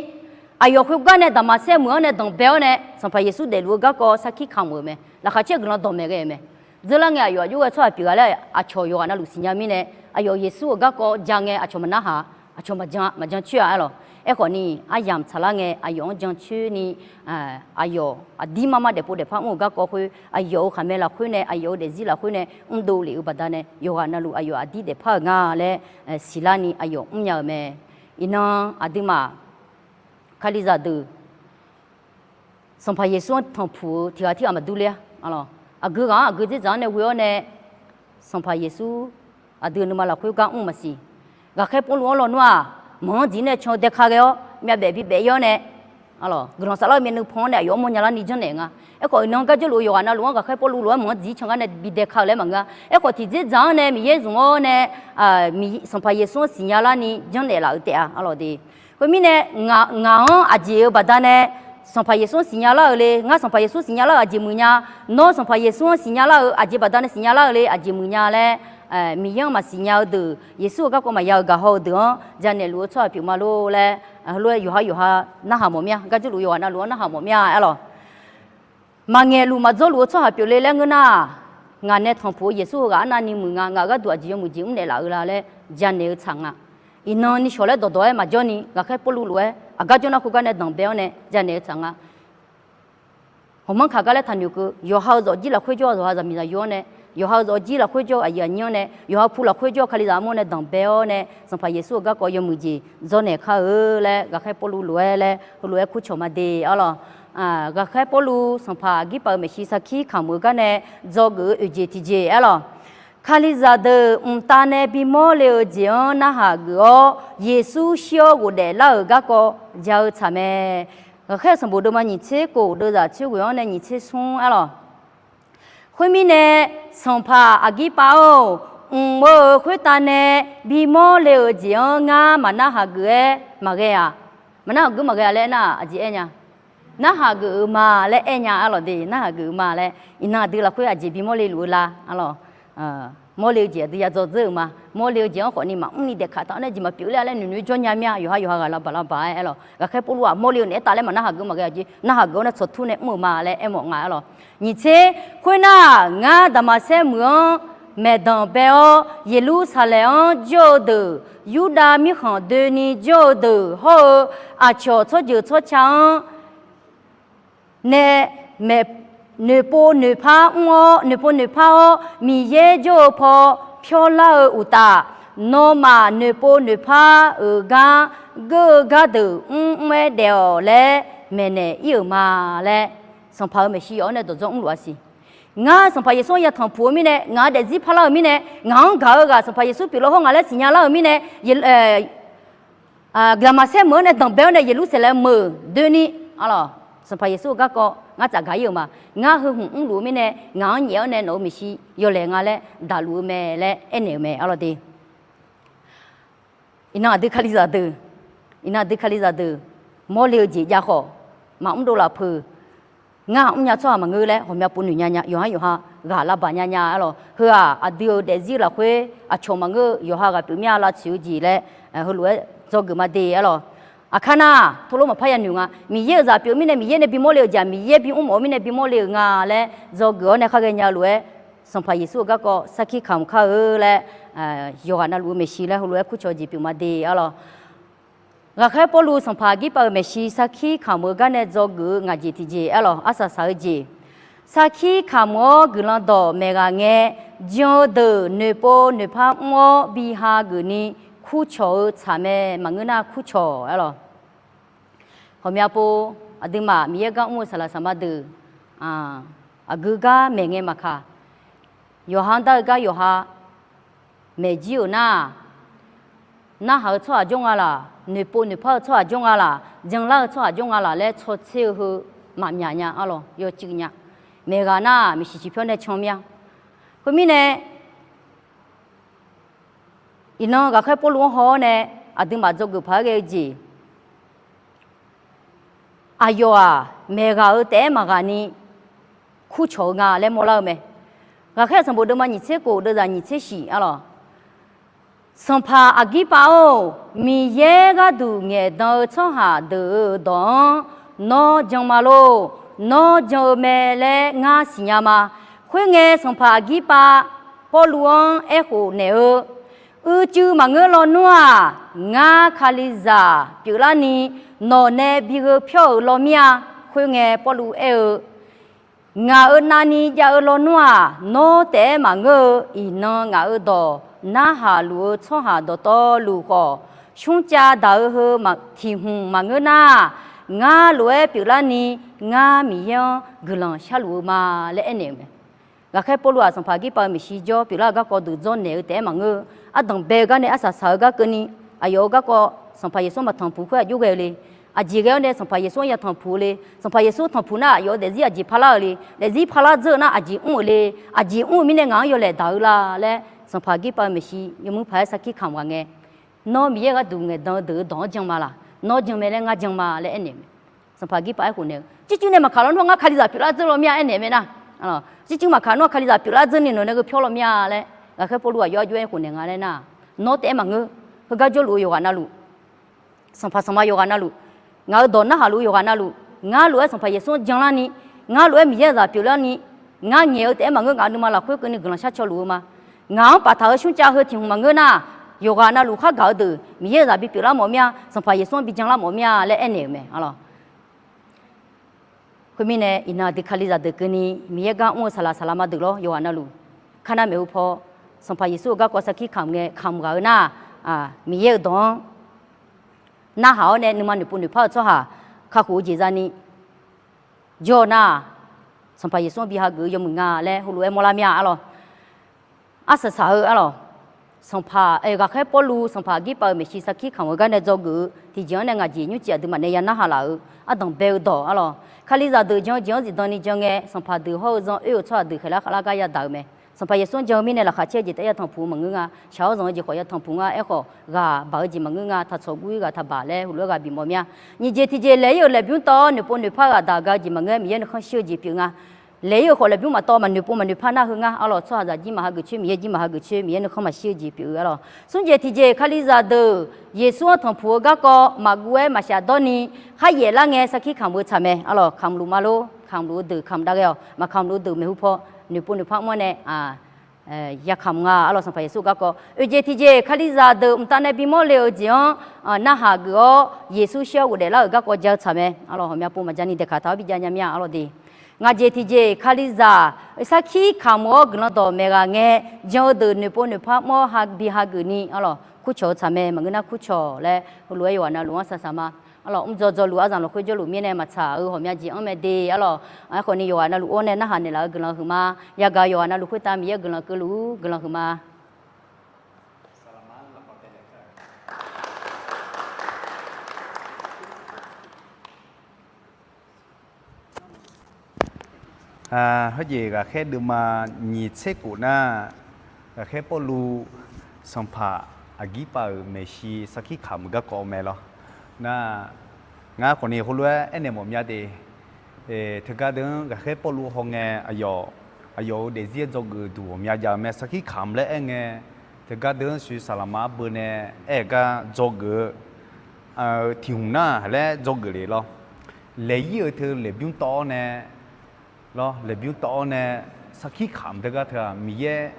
aqyawf khoergar nae Daqmaqsaer meuq-anr nae danqbae-awr nae Sanqpaq Yeqsur daefluf-eu garkawv sarkir kamq-euq mae. Laqkhaq caer-eu guiqlanq dawqmaeq ghae-euq mae. Dzeurlar ngae aqyawf aqjox ghae tsawrhaq pyeuf gha laer aqcawq yawqghaq navluf siqnya mirnae, aqyawf Yeqsur-euq garkawv ja ngae aqcawq maqnarhaq, aqcawq maqjan, maqjan coer-a, arlawq. Aerkhawf ni, aryamq tsaqlar ngae aqyawf-anr jancoer ni, aqyawf aqdir mar mar daefpov daefpar mr-euq garkawv khoer, aqyawf-euq khaqmae lafkhoer nae, aqyawf-euq daefzir lafkhoer nae mrdov lef-eu baqdanae, yawqghaq navluf aqyawf aqdir daefpar-euq nga laer siqlar ni aqyawf mrnya-euq mae. Iqnan aqduimaf Kalizaq deuq Sanqpaq Yeqsur-anr tanqpuq-eu tiq ghaq tirghaq maqdur ler-a. Aqgeu ghaq-anr aqgeu dzerdzaq-anr nae ghoe-awr nae, Sanqpaq Yeqsur aqdui nuima lafkhoer gar mr maqsiq. Ghaqkhaer Pawrluv-anr lawnmr-aq, manq-anr dziq nae can-eu daeka ghae-awr myavbaef bibaef-ir-awr nae, Guiqlanq saflar-eu myavnuiv pan-anr nae aqyawf-anr mawrnya larni janrnaeq nga. Aerkhawf, iqnan garjawr luf-eu yawqghaq navluf-anr ghaqkhaer Pawrluv lof-aer mq-anr dziq-ir can gar nae bi dae ka-eu laer maqngeur-a. Aerkhawf, tiqdzerdzaq-anr nae Miqyaer zmq-awr nae Sanqpaq Yeqsur-anr siqnya larni janrnaeq laf-eu taef-a. Arlawq de, khoermirnae, ngaq-anr aqjeq-eu baqdanae Sanqpaq Yeqsur-anr siqnya lar-euq le. Ngar Sanqpaq Yeqsur siqnya lar-euq aqjeq muiqnya. Nawr Sanqpaq Yeqsur-anr siqnya lar-euq aqjeq baqdanae siqnya lar-euq le aqjeq muiqnya laer, Miqyaer-anr maqsiq nya-eu deuq, Yeqsur-euq garkawv maqya-eu gaq haw-eu deuq-anr janaeq luf-eu tsawrhaq pyeuf ma lor laer, heulof-aer yawqhar yawqha narhaq mawf mir-a. Garjawr luf yawqghaq navluf-anr narhaq mawf mir-a. Arlawq, maqngaeq luf maqdzawr luf-eu tsawrhaq pyeuf le laer ngeur nar, ngaq nae tanqpuq-eu Yeqsur heughaq arnavni muiq nga. Ngaq-euq gharduq aqjeq yawmuiq jeq mrnaeq laf-eu la laer janaeq-eu tsaq nga. Iqnan nishawq laer dawqdawq-aer maqjawr ni, ghaqkhaer Pawrluv lof-aer aqgar jawr nar khoergar nae danqbae-awr nae janaeq-eu tsaq nga. Hawqmanr kaq gar laer taqnoeq keuv, yawqha-euq zawqjir lafkhoer jawr-eu, yawqha zaqmiq zaqyo-anr nae, yawqha-euq zawqjir lafkhoer jawr-eu aqyuif aqnyir-anr nae, yawqha pu lafkhoer jawr-eu Kalizaq armur nae danqbae-awr nae, Sanqpaq Yeqsur-euq garkawv yawmuiq jeq dzawrnaeq kar-eu laer ghaqkhaer Pawrluv lof-aer laer heulof-aer kurcawq ma de. Arlawq, ghaqkhaer Pawrluv Sanqpaq Aqgirpav-euq maeqshi sarkir kamq-eu gar nae dzawgeuf-eu oeq jeq tiqjeq. Arlawq, Kalizaq deuq mqtav nae bimawr le-eu jeq-anr narhaq geuf-awr, Yeqsur shir-awr ghofdaef lar-euq garkawv ja-eu tsaq mae. Ghaqkhaer-euq sanqbof deuvma nyiq tser kof deuvzaq tser ghoeq-anr nae nyiq tser smr. Arlawq, khoermirnae, Sanqpaq Aqgirpav-or, mq-eu khoertav nae bimawr le-euq jeq-anr ngar maqnarhaq geuf-aer maqghae-aq. Maqnarhaq geuf maqghae-a laer aernar-aq, aqjeq aer nya. Narhaq geuf-eu ma laer aer nya. Arlawq de, narhaq geuf-eu ma laer. Iqnan aqdui lafkhoer aqjeq bimawr le luf-eu la. Arlawq, mawrle-eu jeq aqdui ya dzaw dzeur-euq ma. Mawrle-eu jeq-anr khawfni maqmr ni daefkaq taq-awr nae jeq maqpyeuf ler-a laer noeqnoeq-aer jawr nya mir-a. Yawqha yawqha ghaq lavbaq lavbaq-aer. Arlawq, ghaqkhaer Pawrluv-aq mawrle-eu naeq-aer taf laer maqnarhaq geuf maqghae-aq jeq, narhaq geuf-awr nae tsawqtur nae mr-eu ma laer aermawf nga. Arlawq, nyiq tser, khoernar, ngar Daqmaqsaer meuq-anr maeqdanq bae-awr, Yeqlursaqlaeq-anr jawr-eu deuq, Yurdav mirkhanq doeni jawr-eu deuq hawr-eu, aqcawq tsawrjeuq tsawrca-anr nae noeqpov noeqpar mr-awr, noeqpov noeqpar-awr Miqyaer jawr-eu paw pyawrlar-eu uqtaf, nawmaf noeqpov noeqpar-euq gar geur-eu gardeuq mr mr-aer daef-awq laer maeqnaeq ir-euq ma laer, Sanqpaq-euq maeqshi yawf-awr nae dawqdzawr mrluf-a siq. Ngar Sanqpaq Yeqsur-anr yatanq puq-eu mirnae, ngaq-euq daefzir parlar-euq mirnae, ngaq-anr gaq-eu ghaq Sanqpaq Yeqsur pyeuflar hawr ngaq laer siqnya lar-euq mirnae, Daqmaqsaer meuq-anr nae danqbae-awr nae Yeqlursaqlaeq meuq doeni, arlawq, Sanqpaq Yeqsur-eu garkawv ngar tsafgaq ir-euq ma. Ngar heu hmq mrluf-eu mirnae, ngaq-anr nyaef-awr nae nawq-euq maeqshi yawlaeq nga laer daqluf-eu mae laer aernaeq-euq mae. Arlawq de, iqnan aqdui Kalizaq deuq, iqnan aqdui Kalizaq deuq mawrle-eu jeq jav khawf, maqmr dov laf peuq. Ngar mrnya tsawrhaq maqngeur laer ghawqmya pov noeq nya nya, yawqhar yawqha ghaq lavbaq nya nya. Arlawq, heu-aq aqdui-euq daefzir-eu lafkhoer aqcawq maqngeur-eu yawqha ghaq pyeuf mir-a. Lavtsoeq-eu jeq laer heulof-aer dzawgeuf ma de. Arlawq, aqkar nar, tov lof maqpar ya noeq nga. Miqyaer-euq zaq pyeuf-eu mirnae, Miqyaer nae bimawr le-eu jeq-aq, Miqyaer bimr mawf-eu mirnae bimawr le-euq nga laer dzawgeuf-awr nae khar ghaenya lof-aer, Sanqpaq Yeqsur-euq garkawv sarkir kamq kar-eu laer, yawqghaq navluf-eu maeqshi laer heulof-aer kurcawq jeq pyeuf ma de. Arlawq, ghaqkhaer Pawrluv Sanqpaq Aqgirpav-euq maeqshi sarkir kamq-eu gar nae dzawgeuf-eu ngaq jeq tiqjeq. Arlawq, arsaq saq-eu jeq, sarkir kamq-awr guiqlanq dawq maeqghaq ngae, jan-eu deuq noeqpov noeqpar mr-awr bi hageuf ni kurcawq-eu tsaq mae. Maqngeur nar kurcawq. Arlawq, ghawqmya pov aqduimaf Miqyaer gar mr-eu saqlaq saqma deuq, aqgeu gar maeq ngae maqkaq, yawqha-anr dar-eu gar yawqha maeq jir-euq nar, narhaq-eu tsawrhaq jawr nga laq, noeqpov noeqpar-eu tsawrhaq jawr nga laq, janlar-eu tsawrhaq jawr nga laq laer tsawrtser-eu heu maqmyaq nya. Arlawq, yawcuiv nya. Maeqghaq nar maeqshi ciqpyawr nae can mir-a. Khoermirnae, iqnan ghaqkhaer Pawrluv-anr haw-awr nae aqduimaf dzawgeuf paq-aer ghae-eu jeq, aqyawf-aq maeqghaq-eu taef-aer maqghaq ni kurcawq-eu nga laer mawrlar-eu mae. Ghaqkhaer sanqbof deuvma nyiq tser kof deuvzaq nyiq tser shif. Arlawq, Sanqpaq Aqgirpav-or, Miqyaer gharduq ngaeqdan-eu tsawrhaq deuq-euq dawq-anr nawr jan ma lor. Nawr jan-eu mae laer ngar siqnya ma. Khoerngae, Sanqpaq Aqgirpav Pawrluv-anr aerkhof naeq-eu, uicuiv maqngeur lawnmr-aq, ngar Kalizaq pyeuflarni nawq nae bi gheu pyawr-euq law mir-a. Khoerngae, Pawrluv aer-eu, ngaq-euq navni jav-eu lawnmr-aq, nawr taef-aer maqngeur-eu, iqnan ngaq-euq dawq narhaq luf-eu tsawrhaq dawqtawvluf khawf, smrcav daq-eu heu tiq hmq maqngeur nar, ngar lof-aer pyeuflarni ngar Miqyaer-anr guiqlanq sharluf-eu ma laer aernaeq-euq mae. Ghaqkhaer Pawrluv-aq, Sanqpaq Aqgirpav-euq maeqshi jawr pyeuflar-eu garkawv deuq dzawrnaeq-eu taef-aer maqngeur-eu, ardanq bae-eu gar nae arsaq saq-eu gar keuvni, aqyawf-euq garkawv Sanqpaq Yeqsur maqtanq puq khoer aqjox ghae-eu le. Aqjeq ghae-awr nae Sanqpaq Yeqsur-anr yatanq puq-eu le. Sanqpaq Yeqsur tanqpuq nar, aqyawf-euq daefzir aqjeq parlar-eu le. Daefzir parlar dzeur-eu nar, aqjeq mr-euq le. Aqjeq mr-eu mirnae ngaq-anr yawlaeq daq-eu la laer, Sanqpaq Girpav-eu maeqshi yawmuiq paq-aer sarkir kamq ghaq ngae, Nawr Miqyaer gharduq ngaeqdan-eu deuq-eu dawq-anr jan ma laq? Nawr jan mae laer ngar jan ma laer aernaeq-eu mae. Sanqpaq Girpav aerkhof naeq-eu, Circuir nae maqkaq lawr, nawr ngar Kalizaq pyeuflar dzeur law mir-a aernaeq-eu mae nar. Circuir maqkaq nawr Kalizaq pyeuflar dzeur ni nawq nae gheu pyawr law mir-a laer, ghaqkhaer Pawrluv aqyawf aqjox-aer aerkhof naeq nga laer nar, nawr taef-aer maqngeur. Heugar jawrluf-eu yawqghaq navluf, sanqpaq sanqma yawqghaq navluf, ngaq-euq dawq narhaq luf-eu yawqghaq navluf, ngar lof-aer Sanqpaq Yeqsur-anr janlarni, ngar lof-aer Miqyaer-euq zaq pyeuflarni, ngar ngaeq-eu taef-aer maqngeur, ngaq-euq nuima lafkhoer keuvni guiqlanq shar caw luf-eu ma. Ngaq-anr paftaq-eu shmrcav heu tiq hmq maqngeur nar, yawqghaq navluf khar gaq-eu deuq Miqyaer-euq zaq bipyeuf lar mawf mir-a, Sanqpaq Yeqsur-anr bi janlar mawf mir-a laer aernaeq-euq mae. Khoermirnae, iqnan aqdui Kalizaq deuq keuvni Miqyaer gar mr-eu saqlaq saqlaq ma deuq lawr, yawqghaq navluf, kar nar maeqhu paw, Sanqpaq Yeqsur-euq garkawv sarkir kamq ngae kamq ghaq-eu nar, Miqyaer-euq dawq-anr narhaq-awr nae nuima noeqpov noeqpar-eu tsawrhaq kakhof-eu jeq zani jawr-eu nar, Sanqpaq Yeqsur-anr bi hageuf-eu yawmuiq nga laer heulof-aer mawrlar mir-a arlawr. Arsaq saq-eu arlawr, sanqpaq, ghaqkhaer Pawrluv sanqpaq Girpav-euq maeqshi sarkir kamq-eu gar nae dzawgeuf-eu tiqjeq-anr nae ngaq jeq nymrcif aqduimaf nae ya narhaq laf-euq ardanq bae-eu dawq arlawr. Kalizaq deuq jan-eu jeq-anr zifdan ni jan ngae, sanqpaq deuq hawr-eu zanr oer-eu tsawrhaq deuq khaeqlar khavlar gar yadaq-euq mae. Sanqpaq Yeqsur-anr jan-eu mirnae laqkhaq caer-eu jeq taef-aer yatanq puq-eu maqngeur nga. Shaq-awr zanq-eu jeq khawf yatanq puq ngar aerkhawf, ghaq baq-eu jeq maqngeur nga. Taqtsawq guv-ir ghaq taqbaq laer heulof-aer ghaq bifmawf mir-a. Nyiq jeq tiqjeq, laeq-ir-euq laeqbymr tawv-awr noeqpov noeqpar ghaq daq gaq-eu jeq maqngeur, Miqyaer nuikhanr shir-eu jeq pyeuf nga. Laeq-ir-euq khawf laeqbymr maqtawv maqnoeqpov maqnoeqpar nar heu ngar arlawr, tsawrhaqzaq jir maqhageuf coer, Miqyaer jir maqhageuf coer, Miqyaer nuikhanr maqshir-eu jeq pyeuf-eu arlawr. Smr jeq tiqjeq, Kalizaq deuq Yeqsur-anr tanqpuq-eu garkawv maqguv-aer maqshaf dawrni kharyaef lar ngae sarkir kamq-eu tsaq mae arlawr. Kamqluf ma lor, kamqluf-eu deuq kamq dav ghae-awq, maqkamqluf-eu deuq maeqhu paw noeqpov noeqpar mr-awr nae yakamq nga arlawr. Sanqpaq Yeqsur garkawv oeq jeq tiqjeq, Kalizaq deuq mqtav nae bimawr le-euq jeq-anr narhaq geuf-awr Yeqsur shir-awr ghofdaef lar-euq garkawv ja-eu tsaq mae arlawr. Hawqmya pov maqja ni daeqkaq taq-awr bi ja nya mir-a arlawr de. Ngaq jeq tiqjeq, Kalizaq sarkir kamq-awr guiqlanq dawq maeq ghaq ngae, jan-eu deuq noeqpov noeqpar mr-awr bi hageuf ni arlawr, kurcawq-eu tsaq mae. Maqngeur nar kurcawq laer heulof-aer yawqghaq navluf-anr saq saq ma arlawr. Mrdzaw dzaw luf arzanq lafkhoer jawrluf mirnae maqtsaq-eu hawqmya jeq-anr mae de arlawr. Aerkhawf ni yawqghaq navluf-anr nae narhaq naeqlaf-eu guiqlanq huiqma. Yagaq yawqghaq navluf khoertav Miqyaer guiqlanq keuvluf-ur guiqlanq huiqma. Hawrjeq ghaqkhaer deuvma nyiq tser khof nar, ghaqkhaer Pawrluv sanqpaq Aqgirpav-euq maeqshi sarkir kamq-eu garkawv mae lawr. Nar, ngar khawf ni heulof-aer aernaeq mawf mya de. Teugar deuq-anr ghaqkhaer Pawrluv hawngae, aqyawf, aqyawf-euq daefzir-aer dzawgeuf duq ghawqmya jav-eu mae. Sarkir kamq laer aerngae, teugar deuq-anr sui saqlaqma arbeu nae aer-eu gar dzawgeuf-eu tiq hmq nar laer dzawgeuf le lawr. Laeq-ir-eu teu laeqbymr tawv-awr nae lawr, laeqbymr tawv-awr nae sarkir kamq teugar teu-aq, Miqyaer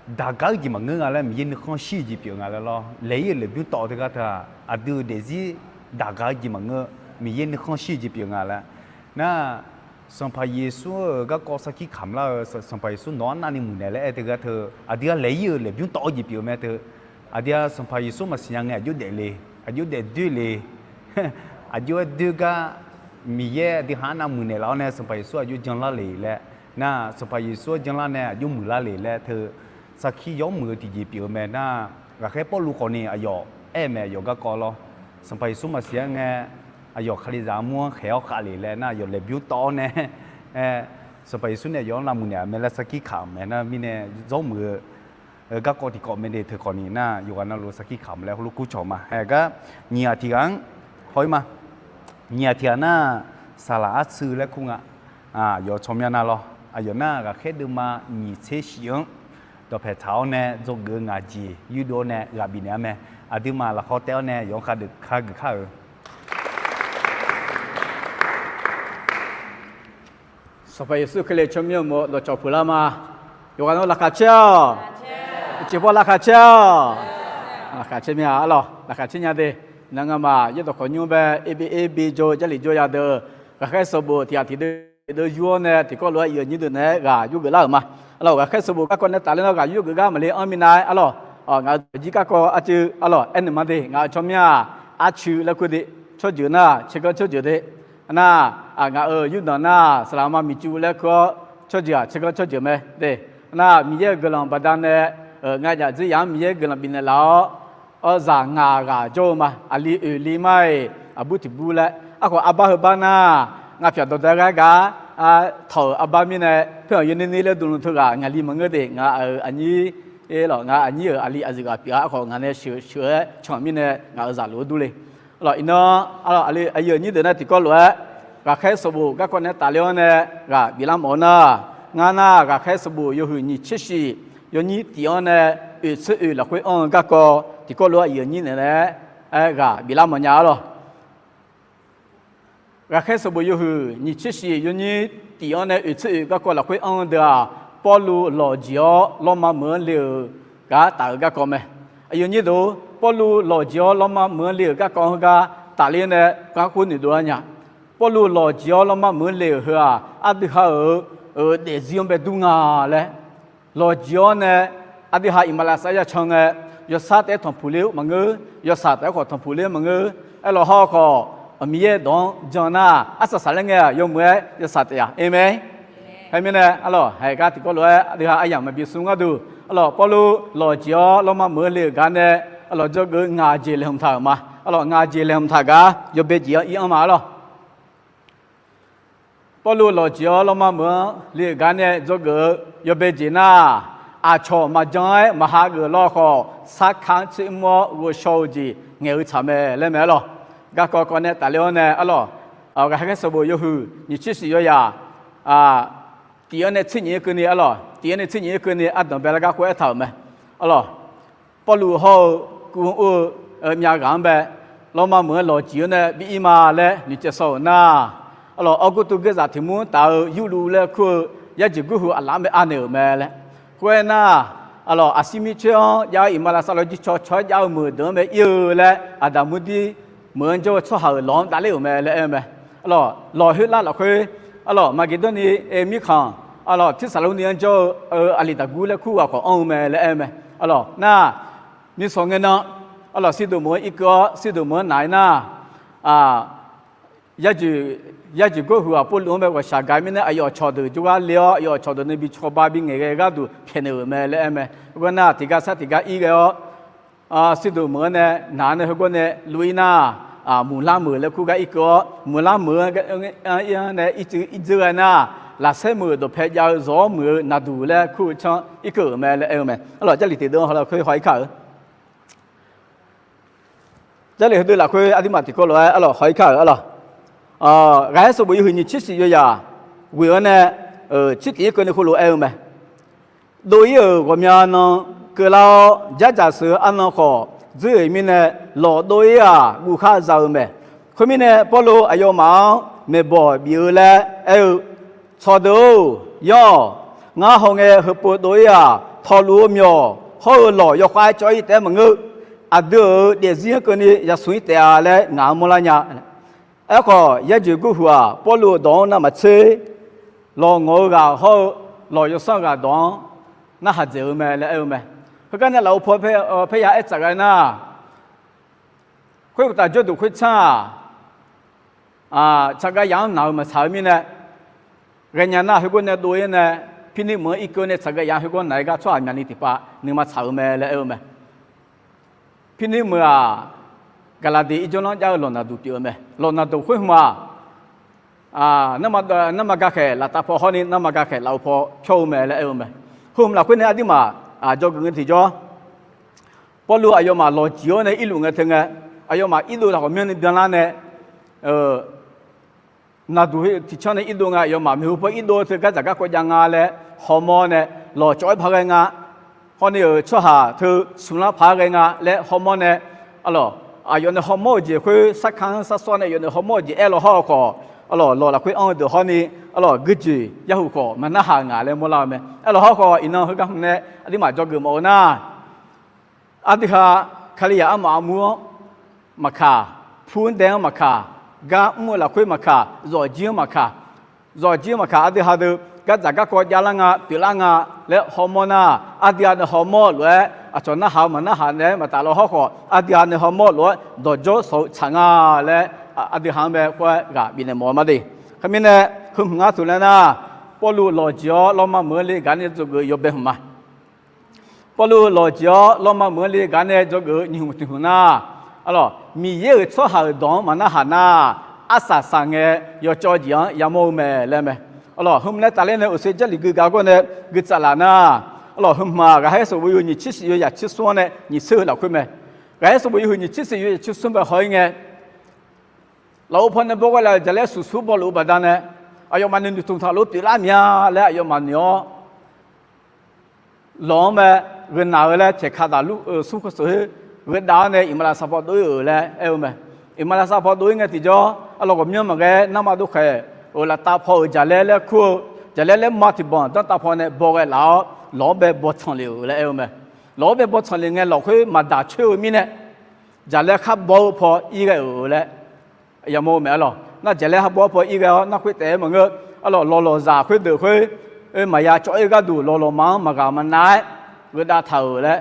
daq gaq-eu jeq maqngeur nga laer, Miqyaer nuikhanr shir-eu jeq pyeuf nga laer lawr. Laeq-ir-euq laeqbymr tawv teugar teu-aq, aqdui-euq daefzir daq gaq-eu jeq maqngeur, Miqyaer nuikhanr shir-eu jeq pyeuf nga laer. Nar, Sanqpaq Yeqsur-euq garkawv sarkir kamq lar-eu, Sanqpaq Yeqsur nawq-anr navni muiqnaeq laer aer teugar teu, aqdui-aq laeq-ir-euq laeqbymr tawv-eu jeq pyeuf-eu mae teu. Aqdui-aq Sanqpaq Yeqsur maqsiq nya ngae aqjox daefle, aqjox daefdoer le, aqjox-aer doer gar Miqyaer aqdui ha-anr navmuiq naeqlaf-awr nae Sanqpaq Yeqsur aqjox janlar le laer, nar Sanqpaq Yeqsur-anr janlar nae aqjox muiqlar le laer teu, sarkir yawmuiq-eu tiqjeq pyeuf-eu mae. Nar, ghaqkhaer Pawrluv khawf ni aqyawf aer-eu mae, aqyawf garkawv lawr. Sanqpaq Yeqsur maqsiq-aer ngae, aqyawf Kalizaq armur-anr khaeq-awr khav le laer nar, aqyawf laeqbymr tawv-awr nae, Sanqpaq Yeqsur nae aqyawf-anr navmuiq naeq-euq mae laer sarkir kamq mae. Nar mirnae zawr muiq-eu garkawv tiqkawv mae de. Teu khawf ni nar, yawqghaq navluf sarkir kamq laer heulof kurcawq ma. Aer gar, nyiq ghaq tiq ghaq-anr haw-ir ma. Nyiq ghaq tiq ghaq nar, saqlaq artsuiv laer kur nga. Aqyawf tsawrmyanr nar lawr, aqyawf nar ghaqkhaer deuvma nyiq tser shif-anr dawqpaeq taq-awr nae dzawgeuf-eu ngaq jeq yurdov-awr nae ghaq bifnaeq-awr mae. Aqduimaf lafkhawr taev-awr nae yawqha khageuf kar-euq Sanqpaq Yeqsur Kali tsawrmyanr uqmov dawqcawq puq lar ma. Yawqghaq navluf laqkhaq caer-awq. Uqcif paw laqkhaq caer-awq. Laqkhaq caer mir-a arlawq, laqkhaq caer nya de. Nar ngamaf yaerdawq khawf nymr bae, A B A B jawr-eu Jarlif jawr-eu yadeuq, ghaqkhaer sanqbof tiq ghaq tiq deuv tiq deuv yur-awr nae tiqkawv lof-aer iq-euq nyir deuq naeq-aer ghaq yurgeuf lar-euq ma. Arlawq, ghaqkhaer sanqbof garkawv nae tafler nawr ghaq yurgeuf gar maqle-anr minav-aer arlawq, ngaq-euq dawqjir garkawv arcuiv arlawq aernaeq ma de. Ngaq-euq tsawrmyanr-aq, arcuiv laer kur de. Tsawrjeuq nar tserganr tsawrjeuq de. Nar, ngaq-euq yurdanq nar saqlaqma miqcuv laer kur-awr, tsawrjeuq-aq tserganr tsawrjeuq mae de. Nar, Miqyaer-euq guiqlanq baqdanae, ngaq jaf dzoeryaq-anr Miqyaer guiqlanq bifnaeq laf-awr, awr zaq ngaq ghaq jawr-eu ma. Aqli oeq li mar-iq, aqbur tiqbur laer, aerkhawf arbar heubar nar, ngaq pyaq dawqdae ghae gar tawq-euq arbar mirnae, paer-awq yaw ner ner laer dm teughaq ngaqli maqngeur de. Ngaq-euq aqnyir, lawq, ngaq aqnyir-euq aqli aqyuif ghaq pyeuf-a. Aerkhawf ngaq nae sheuq sheuq-aer can-euq mirnae ngaq-euq zaq lof-aer dur le. Alawq, iqnan, alawq, aqli aqyuif aqnyir deuq nae tiqkawv lof-aer ghaqkhaer sanqbof garkawv nae tafler-awr nae ghaq biflar mawf-eu nar, ngar nar ghaqkhaer sanqbof yawhuiq nyiq tser shif yawnyir tif-anr nae oeq tser oeq lafkhoer anr-eu garkawv tiqkawv lof-aer aqyuif aqnyir naeq naeq-aer ghaq biflar mawf nya-a lawq. Ghaqkhaer sanqbof yawhuiq nyiq tser shif yawnyir tif-anr nae oeq tser oeq garkawv lafkhoer anr-eu deuq-aq, Pawrluv lawq jeq-awr lawrma meuq-anr le-euq gar taf-eu garkawv mae. Aqyuif aqnyir deuq, Pawrluv lawq jeq-awr lawrma meuq-anr le-euq garkawv heugar tafler nae garkawv noeqdov-a nya. Pawrluv lawq jeq-awr lawrma meuq-anr le-euq heu-aq, aqdui ha-euq daefzir-anr bae dur nga laer, lawq jeq-awr nae aqdui ha iqmalavshav ya can ngae, yawsar taef-aer tanqpuq ler-eu maqngeur, yawsaq taef-aer khawf tanqpuq ler-eu maqngeur. Aerlawq hawr khawf, Miqyaer dawq-anr jan nar, arsaq saqlaer ngae-aq yawmuiq-aer yawsaq taef-a. Aqmeq. Khoermirnae, arlawq, haeq gar tiqkawv lof-aer aqdui ha aryamq maqbi smr gharduq, arlawq, Pawrluv lawq jeq-awr lawrma meuq-anr le-euq gar nae, arlawq, dzawgeuf-eu ngaq jeq laeqhmq taq-euq ma. Arlawq, ngaq jeq laeqhmq taq gar yawbae jeq-anr ir anr ma arlawq. Pawrluv lawq jeq-awr lawrma meuq-anr le-euq gar nae dzawgeuf-eu yawbae jeq nar, aqcawq maqjan-aer maqha geuf lawr khawf, sarkar-anr tser mr-awr ghovshaw-eu jeq ngaeq-eu tsaq mae laer mae arlawq. Garkawv kawv nae tafler-awr nae arlawq, ghaqkhaer sanqbof yawhuiq nyiq tser shif yawzaq tif-anr nae tser nyiq-aer keuvni arlawq, tif-anr nae tser nyiq-aer keuvni ardanq bae lar gar khoer aertaq-euq mae. Arlawq, Pawrluv hawr-eu kuv-anr ur-eu myav ghaq-anr bae, lawrma meuq-anr lawq jeq-anr nae bi ir ma laer noeqtsaev shaw-euq nar, arlawq, Awrgurtuv gerzaq tiq mur taf-eu Yurluv laer kur-eu yarjeq gurhuiq aqlaf-anr bae anaeq-euq mae laer. Khoer aernar, arlawq, aqsir mircoer-anr jav-eu iqmalavshav lawq jircaw caw-aer jav-eu meuq deuq-anr bae ir-eu laer, aqdaq murdir meuq-anr jawr-eu tsawrhaq-euq lawq-anr davler-euq mae laer aer-eu mae. Arlawq, lawq khoerlar lafkhoer, arlawq, Maqgeqdawrni mirkhanq, arlawq, Tirshaqlorni-anr jawr-eu aqli daqgur laer kur ghaq khawf anr-eu mae laer aer-eu mae. Arlawq, nar, miqsawq ngae nan, arlawq, Sirdoq meuq-anr irkeuv-awr Sirdoq meuq-anr naq-aer nar, yarjeq gawrhuiq-aq Pawrluv-anr bae ghawqshaq gaq mirnae aqyawf cawqdeuq jawrgar le-awr aqyawf cawqdeuq nae bi cawba bi ngaeqghae gharduq pyaeqnaeq-euq mae laer aer-eu mae. Heugar nar tiqgar sar tiqgar ir ghae-awr, Sirdoq meuq-anr nae naq-anr nae heugar nae lof-ir nar, Muiqlar meuq laer kur gar irkeuv-awr, Muiqlar meuq-anr ir-anr nae ircuf irdzeur ghae nar, Lafsaer meuq dawqpae jav-eu zawq-awr muiq-eu Naqduq laer kur-eu canr irkeuv-euq mae laer aer-eu mae. Arlawq, Jarlif tiqdeuv-anr hawlaf khoer haw-ir kar-eu. Jarlif heudeuv lafkhoer aqduimaf tiqkawv lof-aer arlawq haw-ir kar-euq arlawq. Ghaqkhaer sanqbof yawhuiq nyiq tser shif yawzaq ghoeq-anr nae tser tiq-aer keuvni khoerlof aer-eu mae. Dov-ir-euq ghawqmya nan keuvlar-awr, jardzaq sheuq-eu arnan khawf dzoer-euq mirnae, lawq dov-ir-aq guvkhar za-eu mae. Khoermirnae, Pawrluv aqyawfmaf-anr maeqbawq bif-eu laer aer-eu, Tsawqdeuq-or, yanr-awq. Ngar hawngae heupov dov-ir-aq, tawqluf-eu myawq hawr-eu lawq yawkhav-aer cawv-ir taef-aer maqngeur. Aqdui-euq daefzir-anr keuvni yasmq-ir taef-a laer ngaq-anr mawrlar nya. Aerkhawf, yarjeq gurhuiq-aq, Pawrluv-euq dawq-anr navmaqtser lawq ngawq-eu ghaq hawr-eu lawq yawsanr ghaq dawq-anr narhaq dzaeq-eu mae laer aer-eu mae. Heugar nae lafov paw paer ya aer tsaf ghae nar, khoeruqtaf jawrduq khoertsanr-aq, tsaqghav yaf-anr naq-eu maqtsaq-eu mirnae, ghaenya nar khoergawr nae dov-ir nae, Pirnir meuq-anr irkeuv nae tsaqghav yaf khoergawr naq-aer gar tsawrhaq myavni tiqpav nuima tsaq-eu mae laer aer-eu mae. Pirnir meuq-aq, Gaqlaqdeq irjawr lanr jav-eu lawq naqduq pyeuf-eu mae. Lawq naqduq khoer hmq-aq, narma gakhaeq laftav paw hawr ni narma gakhaeq lafov paw pyawr-eu mae laer aer-eu mae. Heu hmq lafkhoer nae aqduimaf dzawgeuf ngae tiqjawr, Pawrluv aqyawfmaf lawq jeq-awr nae irluf ngae teu ngae, aqyawfmaf irdov lafkhawf myanrni byanlar nae, naqduq tiqcanr nae irdov nga, aqyawfmaf maeqhu paw irdov teu gardzaq garkawv jav nga laer hawmawr nae, lawq cawv-aer paq ghae nga, hawr ni-euq tsawrhaq teu smq lar paq-aer ghae nga laer hawmawr nae, arlawq, aqyawf nae hawmawr-euq jeq khoer sarkar-anr sarsawr nae aqyawf nae hawmawr-euq jeq aerlaw hawr-eu khawf, arlawq, lawq lafkhoer anr-eu deuq hawr ni, arlawq, guijeq yarhuq khawf maqnarhaq ngaq laer mawrlar-eu mae. Aerlaw hawr khawf, iqnan heugar hmq nae aqduimaf dzawgeuf mawf-eu nar, aqdui ha, Kalizaq armaf armur-anr maqkaq, pur-anr dae-anr maqkaq, gar mr-eu lafkhoer maqkaq, zawqjir-anr maqkaq, zawqjir-anr maqkaq, aqdui ha deuq gardzaq garkawv javlar nga pyeuflar nga laer hawmawr nar, aqdui ha nae hawmawr lof-aer aqcawq narhaq-eu maqnarhaq naeq-aer maqtaf law hawr khawf, aqdui ha nae hawmawr lof-aer dawqjawr shawq-eu tsaq nga laer, aqdui ha-anr bae khoer-aer ghaq bifnaeq mawf-eu ma de. Khoermirnae, heu hmq ngar teuq laer nar, Pawrluv lawq jeq-awr lawrma meuq-anr le gaq nae dzawgeuf-eu yawbae hmq ma. Pawrluv lawq jeq-awr lawrma meuq-anr le gaq nae dzawgeuf-eu nyiq hmq tiq hmq nar, Arlawq, Miqyaer-euq tsawrhaq-euq dawq-anr maqnarhaq nar, arsaq saq ngae yawcawv jeq-anr yamawr-eu mae laer mae. Arlawq, heumq nae tafler nae uqshoe Jarlif gui gaq gawr nae gui tsaf laf nar, arlawq, heumq-aq ghaqkhaer sanqbof yawhuiq nyiq tser shif yawzaq tser smr-anr nae nyiq tser heu lafkhoer mae. Ghaqkhaer sanqbof yawhuiq nyiq tser shif yawzaq tser smr bae haw-ir ngae, lafov paw nae bawghae laf-euq jaqlaer suqsur bawluf-eu baqdanae, aqyawfmaf noeq noeqtmq taq lof pyeuflar mya laer aqyawfmaf noeq-awr, lawq-anr mae, gheu naq-eu laer taeqka daq luf-eu smr khoer sof-aer gheu dav-awr nae iqmalavshav paw dov-ir-euq laer aer-eu mae. Iqmalavshav paw dov-ir ngae tiqjawr, arlawq, ghawqmyanr maqghae narma dov khaeq-euq laftav paw-euq jaqlaer laer kur-eu, jaqlaer laer ma tiqbanq danrtav paw nae bawghae laf-awr, lawq-anr bae bawtsanq lef-euq laer aer-eu mae. Lawq-anr bae bawtsanq lef ngae, lawq khoer maqdaq coer-eu mirnae, jaqlaer khar baw-eu paw ir ghae-euq laer yamawr-eu mae. Arlawq, nar jaqlaer khar baw-eu paw ir ghae-awr nar khoer taef-aer maqngeur. Arlawq, lawqlawqzaq khoerdeuq khoer maqya cawv-ir gharduq lawqlawqma-anr maqghaq maqnav-aer gheu dav taq-euq laer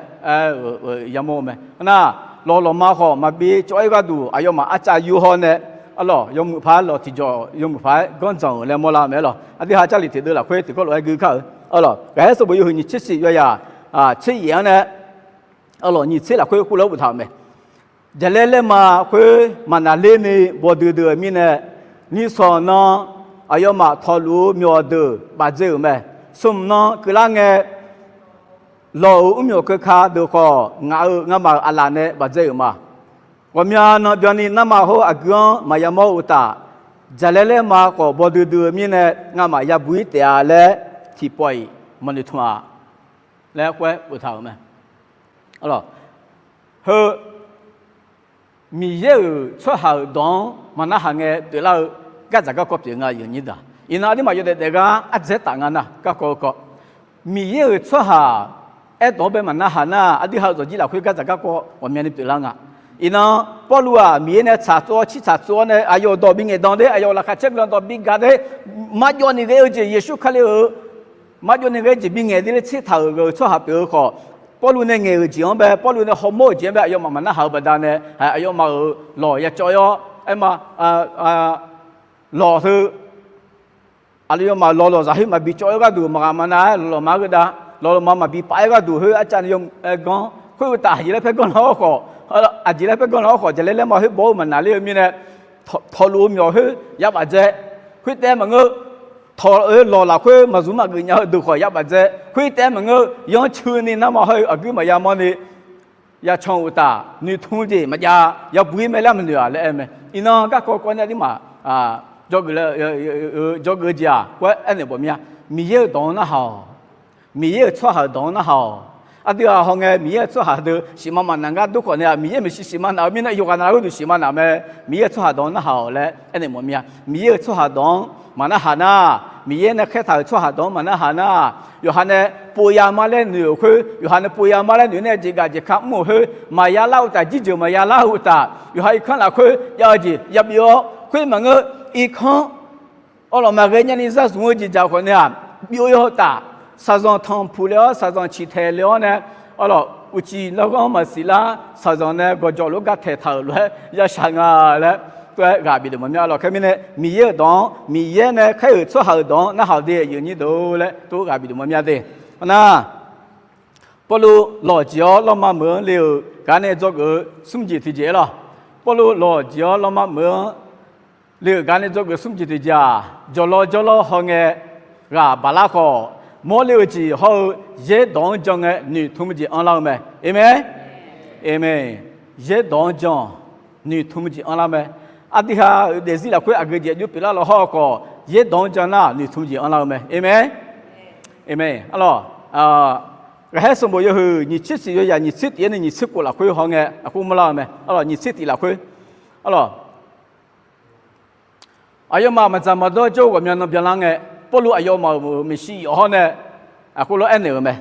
yamawr-eu mae. Nar lawqlawqma khawf maqbi cawv-ir gharduq aqyawfmaf arcav yur haw nae, arlawq, yawmuiq paq-aer lawq tiqjawq yawmuiq paq-aer ganr dzanq-euq laer mawrlar-eu mae. Arlawq, aqdui ha Jarlif tiqdeuv lafkhoer tiqkawv lof-aer gui kar-eu. Arlawq, ghaqkhaer sanqbof yawhuiq nyiq tser shif yawzaq tser yaef-anr nae, arlawq, nyiq tser lafkhoer khoerlof-aer boftaq-euq mae. Jaqlaer laerma khoer maqnaqler ni bawduidui-euq mirnae, nisawq nan aqyawfmaf tawqluf-eu myawqdeuq bafdzae-euq mae. Smq nan keuvlar ngae, lawq-euq mrmyawq keuka deuq khawf ngaq-euq ngamaf-euq aqlaf nae bafdzae-euq ma. Ghawqmya nan byanni narma hawr aqgeu-anr maqya mawr-eu uqtaf, jaqlaer laerma khawf bawduidui-eu mirnae ngamaf yabuq-ir taef-a laer tiqpawf-iq maqnoeq tmq-a laer khoer boftaq-euq mae. Arlawq, heu Miqyaer-euq tsawrhaq-euq dawq-anr maqnarhaq ngae pyeuflar-eu gardzaq garkawv pyeuf nga yawnyir daq. Iqnan aqduimaf yawdaef daef gar ardzaer taf nga nar garkawv-eu kawv, Miqyaer-euq tsawrhaq aerdawq-anr bae maqnarhaq nar, aqdui ha-euq dawqjir lafkhoer gardzaq garkawv ghawqmyani pyeuflar nga. Iqnan Pawrluv-aq Miqyaer nae tsaqtsov-awr cirtsaq tsov-awr nae aqyawf dawq bingaeq dan de, aqyawf laqkhaq caer guiqlanq dawq bigaq de, marjawv ni ghae-eu jeq, Yeqsur Kali-euq marjawv ni ghae-eu jeq bingaeq de laer tsertaq-euq ghae-eu tsawrhaq pyeuf-eu khawf, Pawrluv nae ngaeq-euq jeq-anr bae, Pawrluv nae hawmawr-euq jeq-anr bae aqyawfmaf maqnarhaq-eu baqdanae, aqyawfmaf-euq lawq ya cawv-ir-awr aerma, lawq heu aqyawfmaf lawqlawqzaq khoer maqbi cawv-ir gharduq maqghaq maqnav-aer lawqlawqma-anr gheurdav, lawqlawqma maqbi pav-ir gharduq khoer arcav ni yawmuiq-aer ganr. Khoeruqtaf aqjeq laer paer ganr lar-awr khawf, aqjeq laer paer ganr lar-awr khawf, jaqlaer laerma khoer baw-eu maqnaqler-eu mirnae, tawqluf-eu myawq khoer yabaf dzae. Khoertaef maqngeur, tawq-eu lawq lafkhoer maqzmq maqgeuf nya-eu deuq khawf yabaf dzae. Khoertaef maqngeur, yanrcuini narma hawr-eu aqguir maqya mawrni yacan uqtaf noeqtmq jeq maqjav, yabuq-ir mae laer maqnoeq-aq laer aer mae. Iqnan garkawv kawv nae aqduimaf jawrgeuf, jawrgeuf-eu jeq-aq khoer aernaeq bawf mir-a. Miqyaer-euq dawq-anr narhaq-awq. Miqyaer-euq tsawrhaq-euq dawq-anr narhaq-awq. Aqdui-aq hawngae Miqyaer-euq tsawrhaq deuq siqma maqnaq ngar dur khawf nae-aq, Miqyaer maeqshi siqma naf-eu mirnae yawqghaq navluf gharduq siqma naf mae. Miqyaer-euq tsawrhaq dawq-anr narhaq-awq laer aernaeq mawf mir-a. Miqyaer-euq tsawrhaq dawq-anr maqnarhaq nar, Miqyaer nae khaertaq-euq tsawrhaq dawq-anr maqnarhaq nar, yawqha nae povya ma laer noeq-euq khoer, yawqha nae povya ma laer noeq nae jeqgaf jeq ka mr-euq khoer maqya lar uqtaf, jirjeuq maqya lar-eu uqtaf, yawqha irkanr lafkhoer jav-eu jeq yabyov-awr khoer maqngeur, irkanr arlawq maqghae nyani zarzmq-eu jeq dzaq khawf nae-aq, byov-ir-awr taf, shaqzanq tanqpuq le-awr shaqzanq ciqtaeq le-awr nae, arlawq uqcif larghanr maqsiq lar shaqzanq nae gawqjawq lof gar taeqtaq-euq lof-aer yashaq nga laer tov-aer ghaq bideuq mawf mir-a. Arlawq khaer mirnae Miqyaer-euq dawq-anr, Miqyaer nae khaer-euq tsawrhaq-euq dawq-anr narhaq-awq de, aqyuif aqnyir deuq laer tov ghaq bideuq mawf mir-a de. Arnar Pawrluv lawq jeq-awr lawrma meuq-anr le-euq gar nae dzawgeuf-eu smr jeq tiqjeq-aer lawq. Pawrluv lawq jeq-awr lawrma meuq-anr le-euq gar nae dzawgeuf smr jeq tiqjeq-aq, jawqlawr jawrlawr hawngae ghaq baqlar khawf, mawrle-euq jeq hawr-eu Yaerdawq-anr jan ngae noeqtmq jeq anrlar-eu mae. Aqmeq. Aqmeq. Yaerdawq-anr jan noeqtmq jeq anrlar mae. Aqdui ha-euq daefzir lafkhoer aqgeu jeq aqjox pyeuflar lawr hawr-eu khawf, Yaerdawq-anr jan nar noeqtmq jeq anrlar-eu mae. Aqmeq. Aqmeq. Arlawq, ghaqkhaer sanqbof yawhuiq nyiq tser shif yawzaq nyiq tser tif-aer nae nyiq tser khof lafkhoer hawngae aqkhoer mawrlar-eu mae. Arlawq nyiq tser tif lafkhoer, arlawq, aqyawfmaf maqdzaq maqdawr jawr-eu ghawqmya nan byanlar ngae, Pawrluv aqyawfmaf-euq maeqshi yawf hawr nae aqkhoer lof-aer aernaeq-euq mae.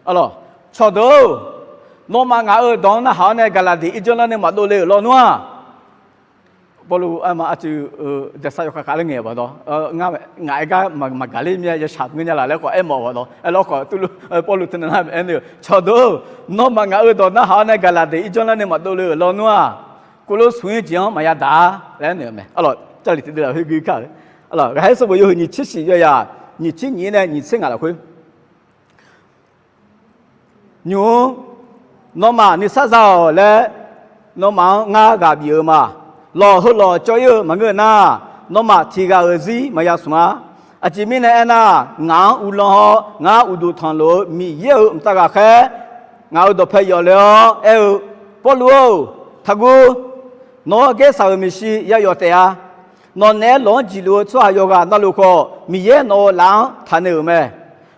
Arlawq, cawqdeuq-or, nawmaf ngaq-euq dawq-anr narhaq-awr nae Gaqlaqdeq irjanr lar nae maqdovle-euq lawnmr-aq, Pawrluv aerma arcuiv-eu daeqsar yawkhav khav laer ngaeq-euq baqdawr, ngar ngaq-aer gar maqgaq ler mir-aer yashaq ngeur nya laf laer khawf aermawf-eu baqdawr, aerlawr khawf Pawrluv teunav nar aernaeq-eu, cawqdeuq-or, nawmaf ngaq-euq dawq narhaq-awr nae Gaqlaqdeq irjanr lar nae maqdovle-euq lawnmr-aq, kuvlov smq-ir jeq-anr maqya daq-a laer aernaeq-eu mae. Arlawq, Jarlif tiqdeuv lafkhoer gui kar-eu, arlawq, ghaqkhaer sanqbof yawhuiq nyiq tser shif yawzaq nyiq tser nyiq-ir nae nyiq tser ngaq lafkhoer nymq-mr, nawmaf nuisar za-awq laer Nawmaf-anr ngar ghaq bif-eu ma. Lawq, heu lawq cawv-ir-eu maqngeur-eu nar, nawmaf tiq ghaq-euq zir maqya smq-ar. Aqjeq mirnae aernar, ngaq-anr uvlanr-awr ngar uqduq tanqluf-eu Miqyaer-euq mqtav ghaqkhaer ngaq-euq dawqpae yawf le-awr aer-eu, Pawrluv-or, taqguv. Nawq-anr gaersaq-euq maeqshi ya yawf taef-a. Nawq naeq-aer lawq-anr jeq luf-eu tsawrhaq yawqghaq navluf khawf, Miqyaer nawq-euq laf-anr taqnaeq-euq mae.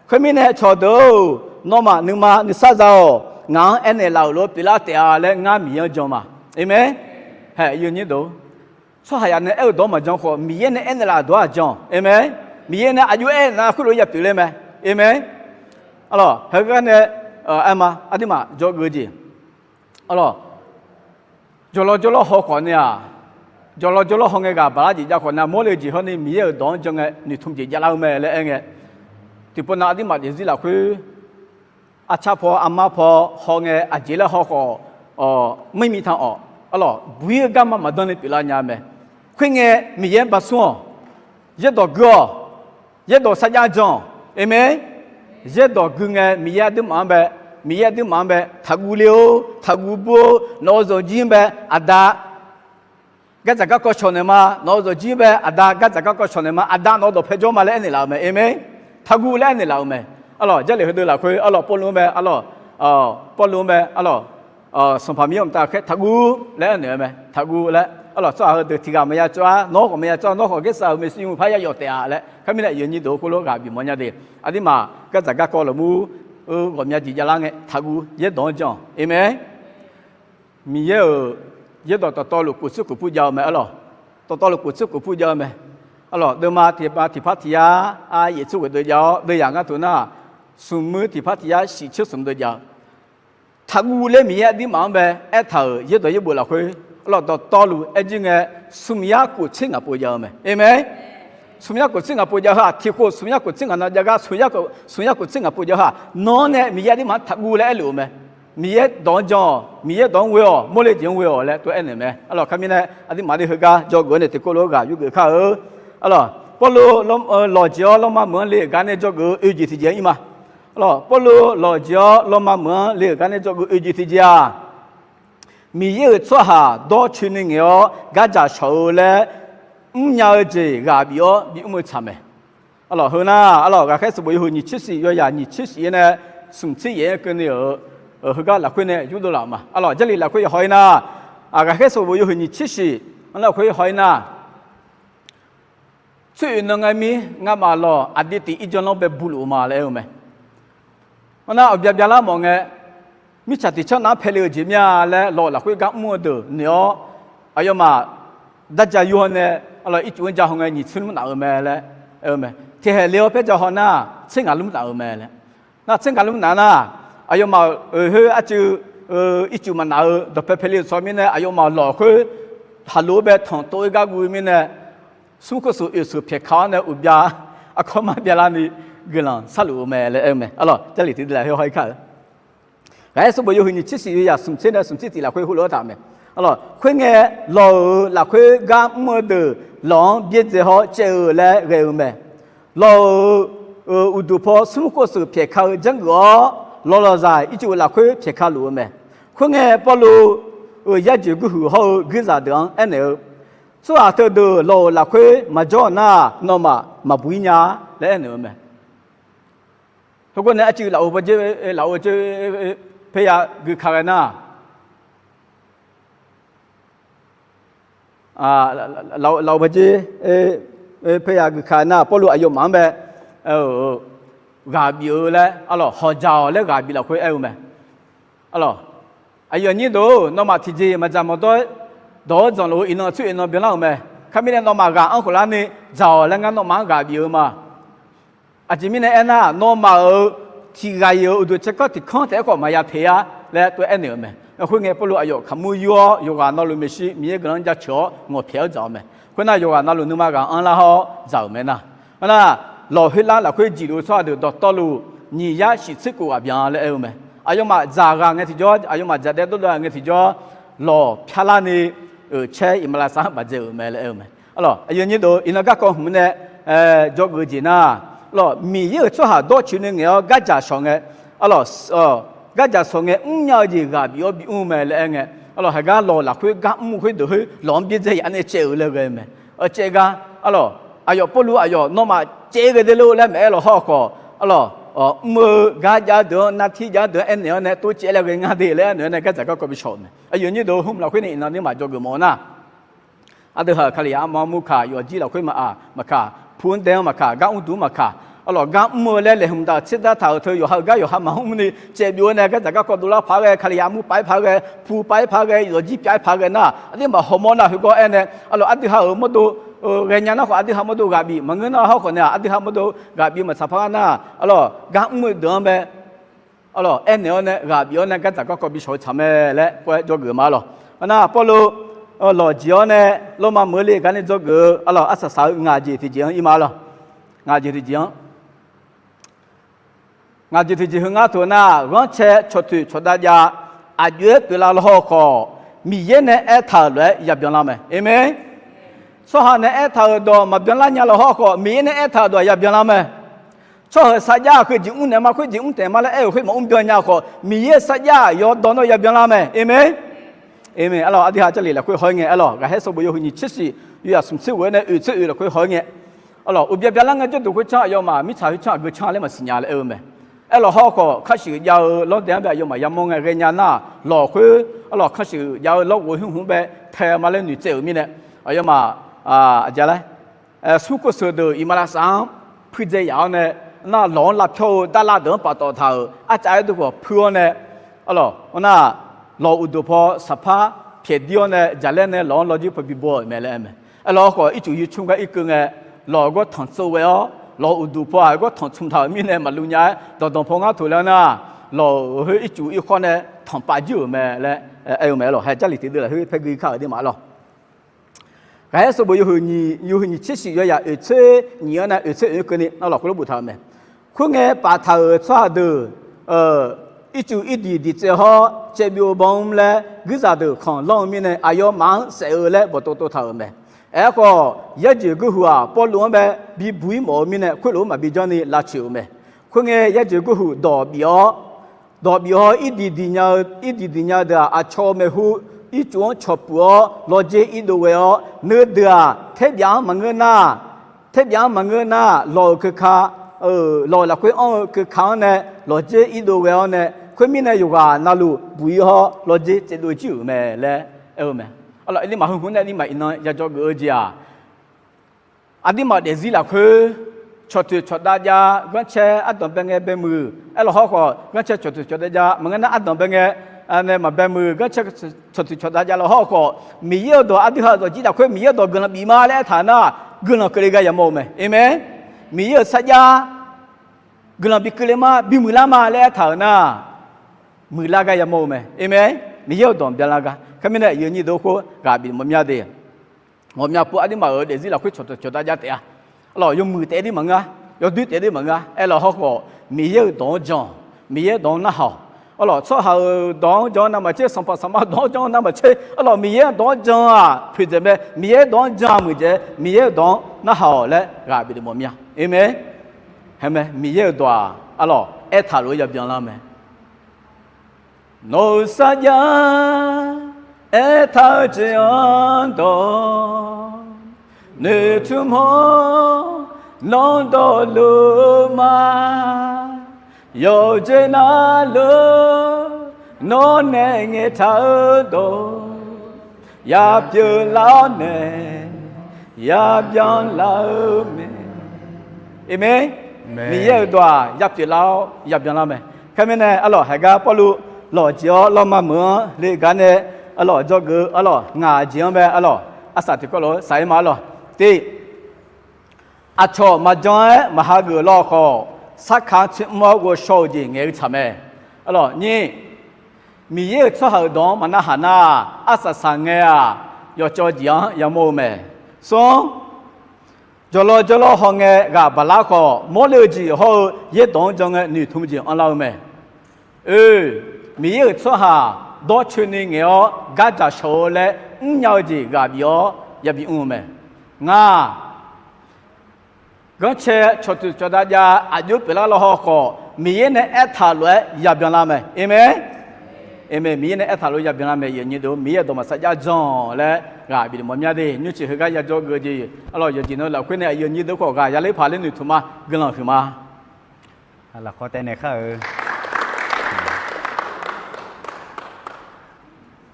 Khoermirnae, cawqdeuq-or, nawmaf nuima nuisar za-awq. Ngaq-anr aernaeq laf-euq lof pyeuflar taef-a laer ngar Miqyaer-anr jan ma. Aqmeq. Haeq, yawnyir deuq, tsawrhaq yaf nae aer-eu dawq-anr maqjan khawf, Miqyaer nae aernaeq laf-euq dawq-anr aqjan. Aqmeq. Miqyaer nae aqjox aernaeq nar khoerlof ya pyeufler mae. Aqmeq. Arlawq, heugar nae aer ma, aqduimaf jawrgeuf-eu jeq, arlawq, jawqlawr jawrlawr haw khawf nae-aq, jawqlawr jawrlawr haw ngae ghaq baqlar jeq jav khawf nae, mawrle jeq hawr ni Miqyaer-euq dawq-anr jan ngae noeqtmq jeq javlar-eu mae laer aer ngae, tiqpov nav aqduimaf jeq zir lafkhoer, arcar paw armar paw haw ngae aqjeq laer haw khawf, mr mi tan-awq. Arlawq, buq-ir-eu garma maqdan ni pyeuflar nya mae. Khoerngae, Miqyaer-anr barsmr-awq. Yaerdawq gui-awq. Yaerdawq sarjax jan-awq. Aqmeq. Yaerdawq gui ngae, Miqyaer aqduimaf-anr bae, Miqyaer aqduimaf-anr bae, taqguv le-or, taqguv bur-or, nawq-euq zawqjir-anr bae, Aqda gardzaq garkawv cawq naeq ma. Nawq-euq zawqjir bae, Aqda gardzaq garkawv cawq naeq ma. Aqda nawq-euq dawqpae jawr ma laer aernaeq laf-euq mae. Aqmeq. Taqguv laer aernaeq laf-euq mae. Arlawq, Jarlif heudeuq lafkhoer, arlawq, Pawrluv-anr bae, arlawq, Pawrluv-anr bae, arlawq, Sanqpaq Miqyaer-euq mqtav khaer taqguv laer aernaeq-eu mae. Taqguv laer, arlawq, tsawrhaq heudeuq tiq ghaq maqya cawv-ar, nawr khawf maqya cawv-ar, nawr khawf gaersaq-euq maeqshi mq par ya yawf taef-a laer. Khoermirnae, yawnyir deuq khoerlof ghaq bif mawr nya de. Aqduimaf gardzaq garkawv lafmur-eu ghawqmya jeq javlar ngae, taqguv yaerdawq-anr jan-awq. Aqmeq. Miqyaer-euq yaerdawq dawqtawvluf kof tser kof pur jav-eu mae, arlawq. Dawqtawvluf kof tser kof pur jav-eu mae. Arlawq, deuvma tiqpar tiqyar, yaef tser ghoeq deuv jav-awr, deuv yaq ngar teu nar, smq muir tiqpar tiqyar shif tser smq deuv jav-eu. Taqguv laer Miqyaer aqduimaf-anr bae aertaq-euq yaerdawq yaerbof lafkhoer, arlawq, dawqtawvluf aer jir ngae, smq yar kof tser ngaq pov jav-eu mae. Aqmeq. Smq yar kof tser ngaq pov jav heu-aq, tiq khof smq yar kof tser ngaq nav jav gar, smq yar kof tser ngaq pov jav heu-aq, nawr nae Miqyaer aqduimaf-anr taqguv laer aerluf-eu mae. Miqyaer dawq-anr jan-awq, Miqyaer dawq-anr ghoe-awq, mawrle jeq-anr ghoe-awq laer tov aernaeq mae. Arlawq, khoermirnae, aqduimaf ni heugar jawrgeuf-awr nae tiqkawv lof-aer ghaq yurgeuf kar-eu. Arlawq, Pawrluv lawq jeq-awr lawrma meuq-anr le-euq gar nae jawrgeuf-eu oeq jeq tiqjeq-anr ir ma. Arlawq, Pawrluv lawq jeq-awr lawrma meuq-anr le-euq gar nae jawrgeuf oeq jeq tiqjeq-aq, Miqyaer-euq tsawrhaq dawrcoeni ngaeq-awr gardzaq shawq-eu laer mrnya-eu jeq ghaq bif-awr bimr-eu tsaq mae. Arlawq, heu nar, arlawq, Ghaqkhaer sanqbof yawhuiq nyiq tser shif, yawyaq nyiq tser shif-aer nae smq tser yaef-aer keuvni-euq heugar lafkhoer nae yurdov laf-euq ma. Arlawq, Jarlif lafkhoer ya haw-ir nar, Ghaqkhaer sanqbof yawhuiq nyiq tser shif-anr lafkhoer haw-ir nar, tsoeroeq nan ngae mir ngamaf lawq aqdui tiq ir janlanr bae buluf-eu ma laer aer-eu mae. Arnar, aqbya byalar mawf ngae, mirtsaq tiq canr nav-anr paele-eu jeq mir-a laer lawq lafkhoer gar mr-eu deuq noeq-awr, aqyawfmaf darja yur-awr nae, arlawq, ircuf-anr ja haw ngae nyiq tser lmr naf-eu mae laer aer-eu mae. Tiqhaeq le-awr paer ja haw nar, tser ngaq lmr naf-eu mae laer. Nar tser ngaq lmr naf nar, aqyawfmaf-euq oeq khoer arcuiv ircuf maqnaf-eu dawqpae paele-eu tsawrhaq mirnae, aqyawfmaf lawq khoer haqlof-aer bae tanqtov-aer gar guv-eu mirnae, smr khoer seuq oeq seuq pyaeq ka-awr nae uqbya aqkawr mar byalar ni guiqlanq sharluf-eu mae laer aer-eu mae. Arlawq, Jarlif tiqdui lafkhoer haw-ir kar-eu. Ghaqkhaer sanqbof yawhuiq nyiq tser shif, yawyaq smq tser nae smq tser tiq lafkhoer heulof-aer taq mae. Arlawq, khoerngae, lawq-euq lafkhoer gar mr-eu deuq lawq-anr byaerdzae hawr caev-eu laer ghae-eu mae. Lawq-euq uqduq paw smr khoer seuq pyaeq ka-eu janrgeuf-awr, lawqlawqzaq ircuf lafkhoer pyaeq ka luf-eu mae. Khoerngae, Pawrluv-euq yarjeuq guihuiq hawr-eu guirzaq deuq-anr aernaeq-eu, tsawrhaq teudeuq lawq-euq lafkhoer maqjawr-eu nar, nawmaf maqbuq-ir nya-a laer aernaeq-eu mae. Heugar nae arcuiv lafov pajer, lafov pajer paerya gui ka ghae nar, lafov pajer paerya gui ka nar, Pawrluv aqyawfmaf-anr bae ghaq bif-eu laer, arlawq, hawq dzaq-awq laer ghaq bif lafkhoer aer-eu mae. Arlawq, aqyuif aqnyir deuq-or, nawmaf tiqjeq maqdzaq maqdawr-aer dawq-anr zanqluf-eu iqnan tsoer iqnan byanlar-euq mae. Khoermirnae, nawmaf ghaq anr khof larni dzaq-awq laer ngar nawmaf-anr ghaq bif-eu ma. Aqjeq mirnae aernar, nawmaf-euq tiq ghaq-iq-euq uqduq tserkanr tiq kanr taef-aer khawf maqya teq-ar laer tov-aer aernaeq-euq mae. Khoerngae, Pawrluv aqyawf kaqmur yur-awr, yawqghaq navluf maeqshi Miqyaer guiqlanq jaceuq-awr ngawqpyaeq-awr dzaq-eu mae. Khoernar, yawqghaq navluf nuima ghaq anrlar hawr dzaq-euq mae nar. Khoernar, lawq khoerlar lafkhoer jif luf-eu tsawrhaq deuq dawqtawvluf, nyiq yar shif tser kof ghaq byan laer aer-eu mae. Aqyawfmaf dzaq ghaq ngae tiqjawr, aqyawfmaf dzaq daef dawr dawv-a ngae tiqjawr, lawq pyar larni, caer iqmalavshav-anr bafdzae-euq mae laer aer-eu mae. Arlawq, aqyuif aqnyir deuq-or, iqnan garkawv hmq nae jawrgeuf-eu jeq nar, arlawq, Miqyaer-euq tsawrhaq dawrcoeni ngaeq-awr gardzaq shawq ngae, arlawq, gardzaq shawq ngae mrnya-eu jeq ghaq bif-awr bimr-eu mae laer aer ngae, Arlawq, haigar lawq lafkhoer gar mr-eu khoerdeuq khoer lawq-anr byaerdzae yaf nae caev-euq laer ghae mae. Caev gar, arlawq, aqyawf Pawrluv aqyawf nawmaf caev ghae de lor laer maqaer lawq hawr-eu khawf, arlawq, mr-eu gar jav-eu deuq-anr, nartir jav-eu deuq-anr aernaeq-awr nae tov caev laer ghae ngar de laer aernaeq-awr nae gardzaq garkawv bishawq-euq mae. Aqyuif aqnyir deuq-eu, hmq lafkhoer nae iqnan nirmaf dzawgeuf mawf-eu nar, aqdui ha-euq Kalizaq armawr mur kaq, yawqjir lafkhoer maqaf maqkaq, pu-anr dae-anr maqkaq, gar mr duq-anr maqkaq, arlawq, gar mr-eu laer laeqhmq daq tser dar taq-euq teu yawqha-euq gar yawqha maqmr ni caevbyov-awr nae gardzaq garkawv dovlar paq-aer ghae, Kalizaq mur paf-aer paq-aer ghae, pu paf-aer paq-aer ghae, yawqjir pyav-aer paq-aer ghae nar, aqduimaf hawmawr nar khoergawr aernae, arlawq, aqdui ha-euq mawrdo ghaenya nar khawf, aqdui ha mawrdo ghaq bif maqngeur nar hawr khawf nae, aqdui ha mawrdo ghaq bif maqtsaq par ngar nar, arlawq, gar mr-eu deuq-anr mae, arlawq, aernaeq-awr nae ghaq bif-awr nae gardzaq garkawv bishawq-eu tsaq mae laer pov-aer dzawgeuf ma lawq. Arnar Pawrluv lawq jeq-awr nae lawrma meuq le gar nae dzawgeuf-eu arlawq, arsaq saq-eu ngaq jeq tiqjeq-anr ir ma lawq. Ngaq jeq tiqjeq-anr, ngaq jeq tiqjeq heu ngar taq-eu nar, ghanrcae cawqtoeq cawqdav jav aqjox-aer pyeuflar lawr hawr-eu khawf, Miqyaer nae aertaq-euq lof-aer yabyan lar mae. Aqmeq. Tsawrhaq nae aertaq-euq dawq maqbyan lar nya lawr hawr-eu khawf, Miqyaer nae aertaq-euq dawq yabyan lar mae. Tsawrhaq sarjax heujeq mr naeq ma, khoerjeq mr taef ma laer aer-euq khoer maqmr byan nya khawf, Miqyaer-euq sarjax yawdawq nawr yabyan lar mae. Aqmeq. Aqmeq. Arlawq, aqdui ha Jarlif lafkhoer haw-aer ngae, arlawq, Ghaqkhaer sanqbof yawhuiq nyiq tser shif, yawzaq smq tser ghof-aer nae oeq tser oeq lafkhoer haw-aer ngae, arlawq, uqbya byalar ngae jawrduq khoertsanr aqyawfmaf mirtsaq khoertsanr aqgeu canr laer maqsiq nya laer aer-eu mae. Aerlawq hawr-eu khawf, kanrshuif jav-eu lawrdaeq-anr bae aqyawfmaf yamawr ngae ghaenya nar, lawq khoer, arlawq, kanrshuif jav-eu lawrghof hmq hmq bae tae ma laer noeqtsaev-euq mirnae, aqyawfmaf aqja laer smrkov sheuq deuq iqmalavshav-anr puidzae yaf-awr nae, nar lawq-anr lavpyawr-eu darlav deuq-anr paftawf taq-euq arcav-aer dov khawf pui-awr nae, arlawq, nar lawq uqduq paw saqpar pyaeqdir-awr nae jaqlaer nae lawq-anr lawrjir paw bibaw-euq mae laer aer mae. Aerlawq hawr khawf, ircuf yircmr gar irkeuv ngae, lawq gawr tanqtsov ghae-awr, lawq uqduq paw-aq gawr tanqtsmq taq-euq mirnae maqluv nya-aer, danqdanq paw ngar toq laer nar, lawq-euq khoer ircuf irkhawr nae tanqpav jir-euq mae laer aer-eu mae. Arlawq, ha Jarlif tiqdeuv lafkhoer paer gui kar-euq de ma lawq. Ghaqkhaer sanqbof yawhuiq nyiq tser shif, yawzaq oeq tser nyiq-anr nae oeq tser oeq-anr keuvni arlawq khoerlof boftaq-euq mae. Khoerngae, paftaq-euq tsawrhaq deuq ircuf irdiq diqtsaev hawr caevbyov baw-anr laer guirzaq deuq kanq lanr-eu mirnae, aqyawfmaf-anr saef-eu laer bawqtov tov taq-euq mae. Aerkhawf, Yaerjoeq Gurhuq-aq, Pawrluv-anr bae bibuq-ir mawf-eu mirnae, khoerlof-aer maqbi janrni lavtsoeq-euq mae. Khoerngae, Yaerjoeq Gurhuq dawq bif-awr, dawq bif-awr irdiq diq nya-eu, irdiq diq nya-eu deuq-aq, aqcawq-eu maeqhu ircuf-anr cawqpuq-awr lawqdzer irdov ghae-awr, neu deuq-aq, terbyaf-anr maqngeur nar, terbyaf-anr maqngeur nar, lawq-euq keuka, lawq-euq lafkhoer anr-eu keuka-anr nae lawqdzer irdov ghae-awr nae, khoermirnae yawqghaq navluf buq-ir hawr lawqdzer tsaevdov jir-euq mae laer aer-eu mae. Arlawq, aqduimaf heu hmq nae aqduimaf iqnan yadzawr geuf-eu jeq-aq, aqduimaf daefzir lafkhoer cawqtoeq cawqdav jav, ghanrcae ardanq bae ngae bae muiq. Aerlawq hawr khawf, ghanrcae cawqtoeq cawqdav jav maqngeur nar, ardanq bae ngae nae maqbae muiq. Ghanrcae cawqtoeq cawqdav jav lawr hawr khawf, Miqyaer-euq dawq, aqdui ha-euq dawq jir lafkhoer Miqyaer-euq dawq guiqlanq bif ma laer aertaq-eu nar, guiqlanq keuvle gar yamawr-eu mae. Aqmeq. Miqyaer-euq sarjax guiqlanq bi keuvle ma, bimuiq lar ma laer aertaq-euq nar, muiqlar gar yamawr-eu mae. Aqmeq. Miqyaer-euq dawq byanlar gar. Khoermirnae, aqyuif aqnyir deuq-eu khoer ghaq bif mawf mya de. Ghawqmya pov aqduimaf-euq daefzir lafkhoer cawqtoeq cawqdav jav taef-a. Arlawq, yawmuiq taef-aer dir maqngeur, yawdoer taef-aer dir maqngeur. Aerlawq hawr khawf, Miqyaer-euq dawq-anr jan, Miqyaer-euq dawq-anr narhaq-awq. Arlawq, tsawrhaq-euq dawq-anr jan-eu navmaqtser, sanqpaq sanqma dawq-anr jan-eu navmaqtser, arlawq, Miqyaer-euq dawq-anr jan-aq poeqdzaeq mae. Miqyaer-euq dawq-anr jan-aq muiqdzaeq, Miqyaer-euq dawq-anr narhaq-awq laer ghaq bif mawf mya. Aqmeq. Haeq mae, Miqyaer-euq dawq-aq, arlawq, aertaq lof-aer yabyan lar mae. Nawq-euq sarjax aertaq-eu jeq-anr dawq noeqtmq-awr nawr dawqluf ma. Yawqjeq navluf nawr nae ngaeqtaq-eu dawq yapyeuf lar-awr nae yabyan lar-eu mae. Aqmeq. Miqyaer-euq dawq-aq, yapyeuf lar-awr yabyan lar mae. Khoermirnae, arlawq, haiq gar Pawrluv lawq jeq-awr lawrma meuq-anr le gar nae, arlawq, dzawgeuf-eu, arlawq, ngaq jeq-anr mae, arlawq, arsaq tiqkawv lof-aer saq-ir ma, arlawq. Tiq, aqcawq maqjan-aer maqhageuf lawr khawf, sarkaq-anr tser mr-awr ghovshaw-euq jeq ngaeq-eu tsaq mae. Arlawq, nyir, Miqyaer-euq tsawrhaq-euq dawq-anr maqnarhaq nar, arsaq saq ngae-aq, yawcawv jeq-anr yamawr-eu mae. Smr, jawrlawr jawrlawr hawngae ghaq baqlar khawf, mawrle-eu jeq hawr-eu yaerdawq-anr jan ngae noeqtmq jeq anrlar-eu mae. Oe, Miqyaer-euq tsawrhaq dawrcoeni ngaeq-awr gardzaq shawq-eu laer mrnya-eu jeq ghaq bif-awr yabi mr-eu mae. Ngaq, ghanrcae cawqtoeq cawqdav jav aqjox pyeuflar lawr haw khawf, Miqyaer nae aertaq lof-aer yabyan lar mae. Aqmeq. Amen. Miqyaer nae aertaq lof yabyan lar mae, aqyuif aqnyir deuq-or, Miqyaer-euq dawq maqsar jar jan laer ghaq bif le mawr mya de. Nymrcif heugar ya jawr geuf-eu jeq arlawr, yawqjeq nan lafkhoer nae aqyuif aqnyir deuq khawf ghaq ya ler paq ler noeqtmq ma, guiqlanq huiqma. Lafkhawr taev naeq khar-eu,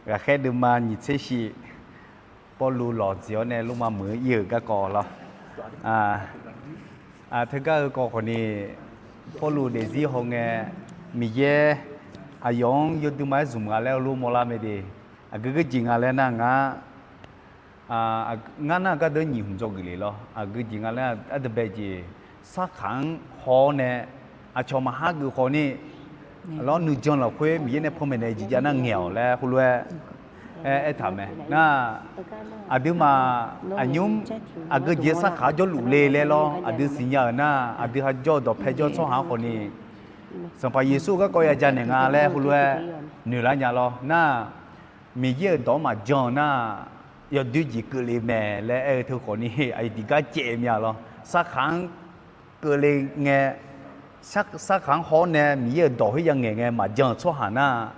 ghaqkhaer deuvma nyiq tser shif, Pawrluv lawq dziq-awr nae lormav muiq-eu ir-euq garkawv lawr. Teugar-eu kawv khawfni, Pawrluv daefzir hawngae, Miqyaer aqyawf-anr yawdui ma-aer zmq nga laer heulof mawrlar mae de. Aqgeu geujeq nga laer nar ngar, ngar nar gardeuv nyiq hmq dzawgeuf le lawr. Aqgeu jeq nga laer ardeuv bae jeq, sarkhaq-anr haw-awr nae, aqcawq maqha geuf khawfni, lawr nuijan lafkhoer Miqyaer nae panmaeq naeq-eu jeq jav nar ngaeq-awq laer heulof-aer aertaq-euq mae. Nar, aqduimaf aqnymr aqgeu jeq sarkhaq-anr jawrluf le laer lawr, aqdui siqnya-euq nar, aqdui ha jawr-eu dawqpae jawr-eu tsawrhaq-anr khawfni, Sanqpaq Yeqsur garkawv ya janaeq nga laer heulof-aer noeqlar nya lawr. Nar, Miqyaer-euq dawq-anr maqjan-eu nar, yawdoer jeq keuvle mae laer aer-eu teu khawfni, aqyuif tiqgar caev mya lawr. Sarkhaq-anr keuvle ngae, sarkhaq-anr haw-awr nae Miqyaer-euq dawq khoer ya ngaeq ngae maqjan-euq tsawrhaq nar,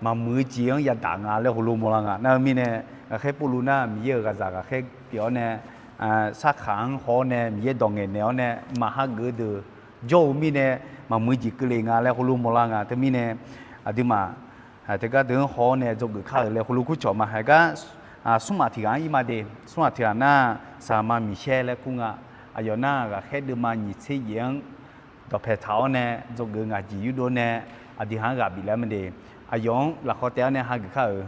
maqmuiq-eu jeq-anr yadaq nga laer heulof mawrlar nga. Nar-eu mirnae, ghaqkhaer Pawrluv nar Miqyaer-euq ghaqzaq ghaqkhaer pyeuf-awr nae, sarkhaq-anr haw-awr nae Miqyaer dawq ngaeqnaeq-awr nae maqha geuf-eu deuq jawr-eu mirnae, maqmuiq jeq keuvle nga laer heulof mawrlar nga. Teumirnae, aqduimaf teugar deuq-anr haw-awr nae dzawgeuf kar-euq laer heulof kur cawq ma. Haigar, smrmaf tiq ghaq-anr ir ma de. Smrmaf tiq ghaq nar, Saqma Miqsaer laer kur nga. Aqyawf nar ghaqkhaer deuvma nyiq tser yaef-anr dawqpae taq-awr nae dzawgeuf ngaq jeq yurdov nae, aqdui ha-anr ghaq biflar ma de. Aqyawf-anr lafkhawr taev-awr nae hageuf kar-euq.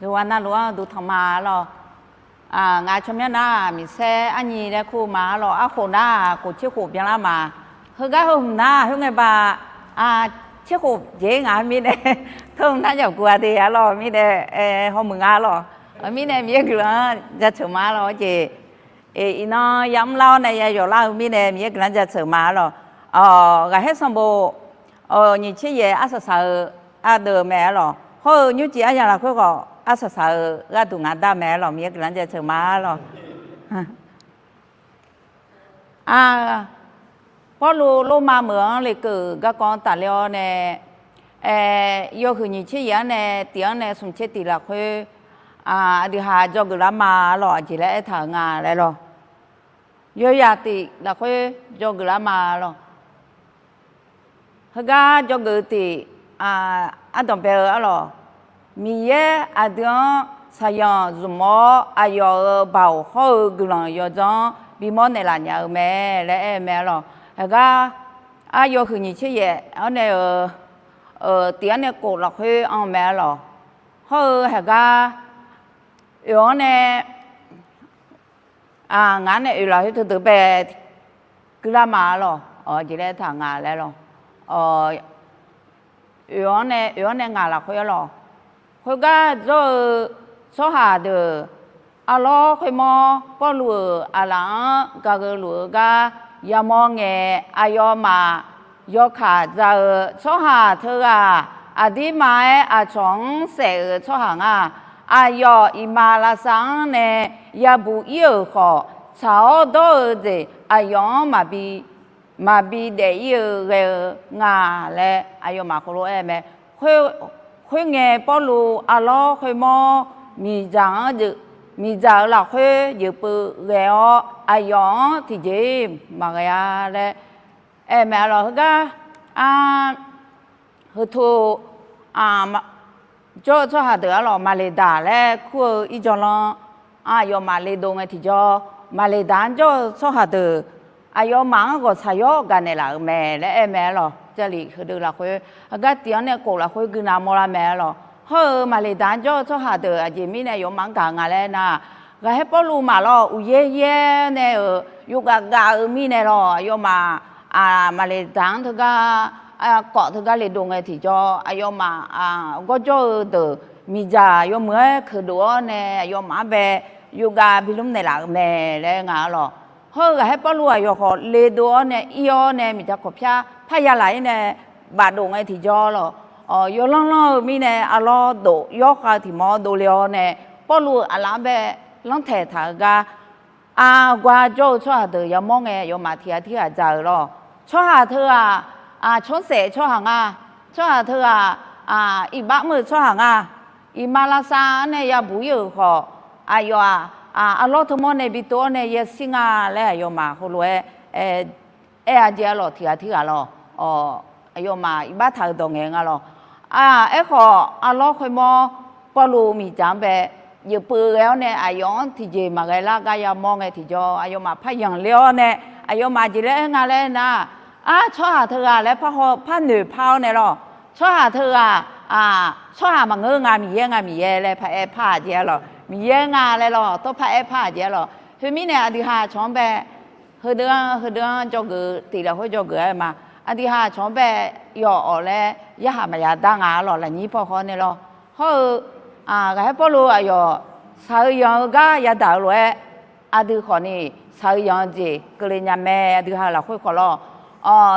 Yawqghaq navluf-anr duqtanq ma lawr. Ngaq tsawrmyanr nar Miqsaer arnyi laer kur ma lawr. Arkhof nar khof tser khof byanlar ma. Heugar heu hmq nar khoerngae ba, tser khof jeq ngaq mirnae, teu hmq nar yawqguq-a de arlawr mirnae, hawmuiq nga lawr. Mirnae Miqyaer guiqlanq-anr jaceuq ma lawr jeq. Iqnan yamr lar-awr nae ya yawqlar-eu mirnae Miqyaer guiqlanq-anr jaceuq ma lawr. Ghaqkhaer sanqbof nyiq tser yaef arsaq saq-eu ardeuv mae arlawr. Hawr-eu nymrcif aryamq lafkhoer khawf arsaq saq-eu gharduq ngaq dar mae arlawr. Miqyaer guiqlanq-anr jaceuq ma lawr. Pawrluv Lormav meuq-anr lekeuv garkawv-anr tafler-awr nae, yawhuiq nyiq tser yaef-anr nae tiq-anr nae smq tser tiq lafkhoer, aqdui ha dzawgeuf lar ma lawr, aqjeq laer aertaq-euq nga laer lawr. Yawyaq tiq lafkhoer dzawgeuf lar ma lawr. Heugar dzawgeuf tiq, ardanq bae-eu arlawr. Miqyaer aqdui-anr saqyanq zmq-awr aqyawf-euq baoq hawr-eu guiqlanq yawdzanr bimawr naeqlaf nya-eu mae laer aer-eu mae arlawr. Heugar, ar yawhuiq nyiq tser yaef-anr nae-eu, tiq-anr nae kof lafkhoer anr-eu mae arlawr. Hawr-eu heugar, oeq-anr nae ngaq-anr nae oeq lafkhoer teudeuq bae guiqlar ma arlawr. Aqjeq laer taq nga laer lawr. Oeq-anr nae, oeq-anr nae ngaq lafkhoer arlawr. Khoergar jawr-eu tsawrhaq deuq, arlawr khoermawr Pawrluv-euq aqlaf-anr gaq-eu luf-eu gar yamawr ngae, aqyawfmaf yawkaq za-eu tsawrhaq teughaq, aqdirma-aer aqcawq-anr saef-euq tsawrhaq nga. Aqyawf iqmalavshav-anr nae yabuq ir-euq khawf, tsaq-awr dawr-eu jeq aqyawf-anr maqbi daef ir-eu ghae-eu nga laer aqyawfmaf heulof-aer mae. Khoerngae Pawrluv arlawr khoermawr miqdzaq-anr, miqdzaq-euq lafkhoer jeufpeuv ghae-awr aqyawf-anr tiqjeq-iq maqghae-a laer aer mae arlawr. Heugar, heutu jawr-eu tsawrhaq deuq arlawr, Maqleqdaq laer kur-eu irjawr lanr, aqyawfmaf le dov ngae tiqjawr, Maqleqdaq-anr jawr-eu tsawrhaq deuq aqyawfmaf-anr ghawqshaq yawr gaqnaeq laf-euq mae laer aer mae arlawr. Jarlif heudeuq lafkhoer, heugar tiq-anr nae kof lafkhoer guiqnav mawrlar mae arlawr. Hawr-eu Maqleqdaq-anr jawr-eu tsawrhaq deuq aqjeq mirnae yawfmaf-anr gaq nga laer nar, ghaqkhaer Pawrluv maqlawr, uqyaer yaer nae-euq yawgaf gaf-eu mirnae lawr, aqyawfmaf Maqleqdaq-anr teugar, kawf teugar le dov ngae tiqjawr, aqyawfmaf gawrjawr-eu deuq miqdzaq yawmuiq-aer keuqdov-awr nae aqyawfmaf-anr bae yawgaf bilmr naeqlaf-euq mae laer nga arlawr. Hawr-eu ghaqkhaer Pawrluv aqyawf khawf le dov-awr nae ir-awr nae miqdzaq kawqpyar parya laf-ir nae bafdov ngae tiqjawr lawr, yawlanr lanr-eu mirnae arlawr dof yawr khav-eu tiq mawr dovle-awr nae, Pawrluv-euq aqlaf-anr bae lanrtaeq taq-eu gar, argawr jawr-eu tsawrhaq deuq yamawr ngae, aqyawfmaf tiq ghaq tirghaq dzaq-euq lawr. Tsawrhaq teughaq Aqcawq saef tsawrhaq nga. Tsawrhaq teughaq iqbax mr-eu tsawrhaq nga. Iqmalavshav-anr nae yabuq ir-euq khawf, aqyawf-aq, arlawr teumawr nae bitov-awr nae yashir nga laer aqyawfmaf heulof-aer aer-a jeq-a lawq, tiq ghaq tirghaq lawq. Aqyawfmaf iqbax taq-euq dawq ngaeq nga lawq. Aerkhawf, arlawr khoermawr Pawrluv miqdzaq-anr bae yeufpeuv ghae-awr nae aqyawf-anr tiqjeq maqghae lar gar yamawr ngae tiqjawr, aqyawfmaf par yanqler-awr nae, aqyawfmaf jeq laer aer nga laer nar, ar, tsawrhaq teughaq laer parhaw parnoeq par-awr nae lawq. Tsawrhaq teughaq, tsawrhaq maqngeur nga, Miqyaer nga, Miqyaer laer paraer par-aq jeq-a lawq. Miqyaer nga laer lawq, tawr paraer par-aq jeq-a lawq. Khoermirnae, aqdui ha aqcawq-anr bae heudeuv-anr, heudeuv-anr dzawgeuf, tiq lafkhoer dzawgeuf-aer ma. Aqdui ha aqcawq-anr bae yawf-awq laer yarhaq maqya dar nga-a lawq, lafnyir paw haw nae lawr. Hawr-eu, ghaqkhaer Pawrluv aqyawf shaq-eu yanq-eu gar yadaq-eu lof-aer, aqdui khawfni shaq-eu yanq-eu jeq keuvle nya mae, aqdui ha lafkhoer khawf lawr.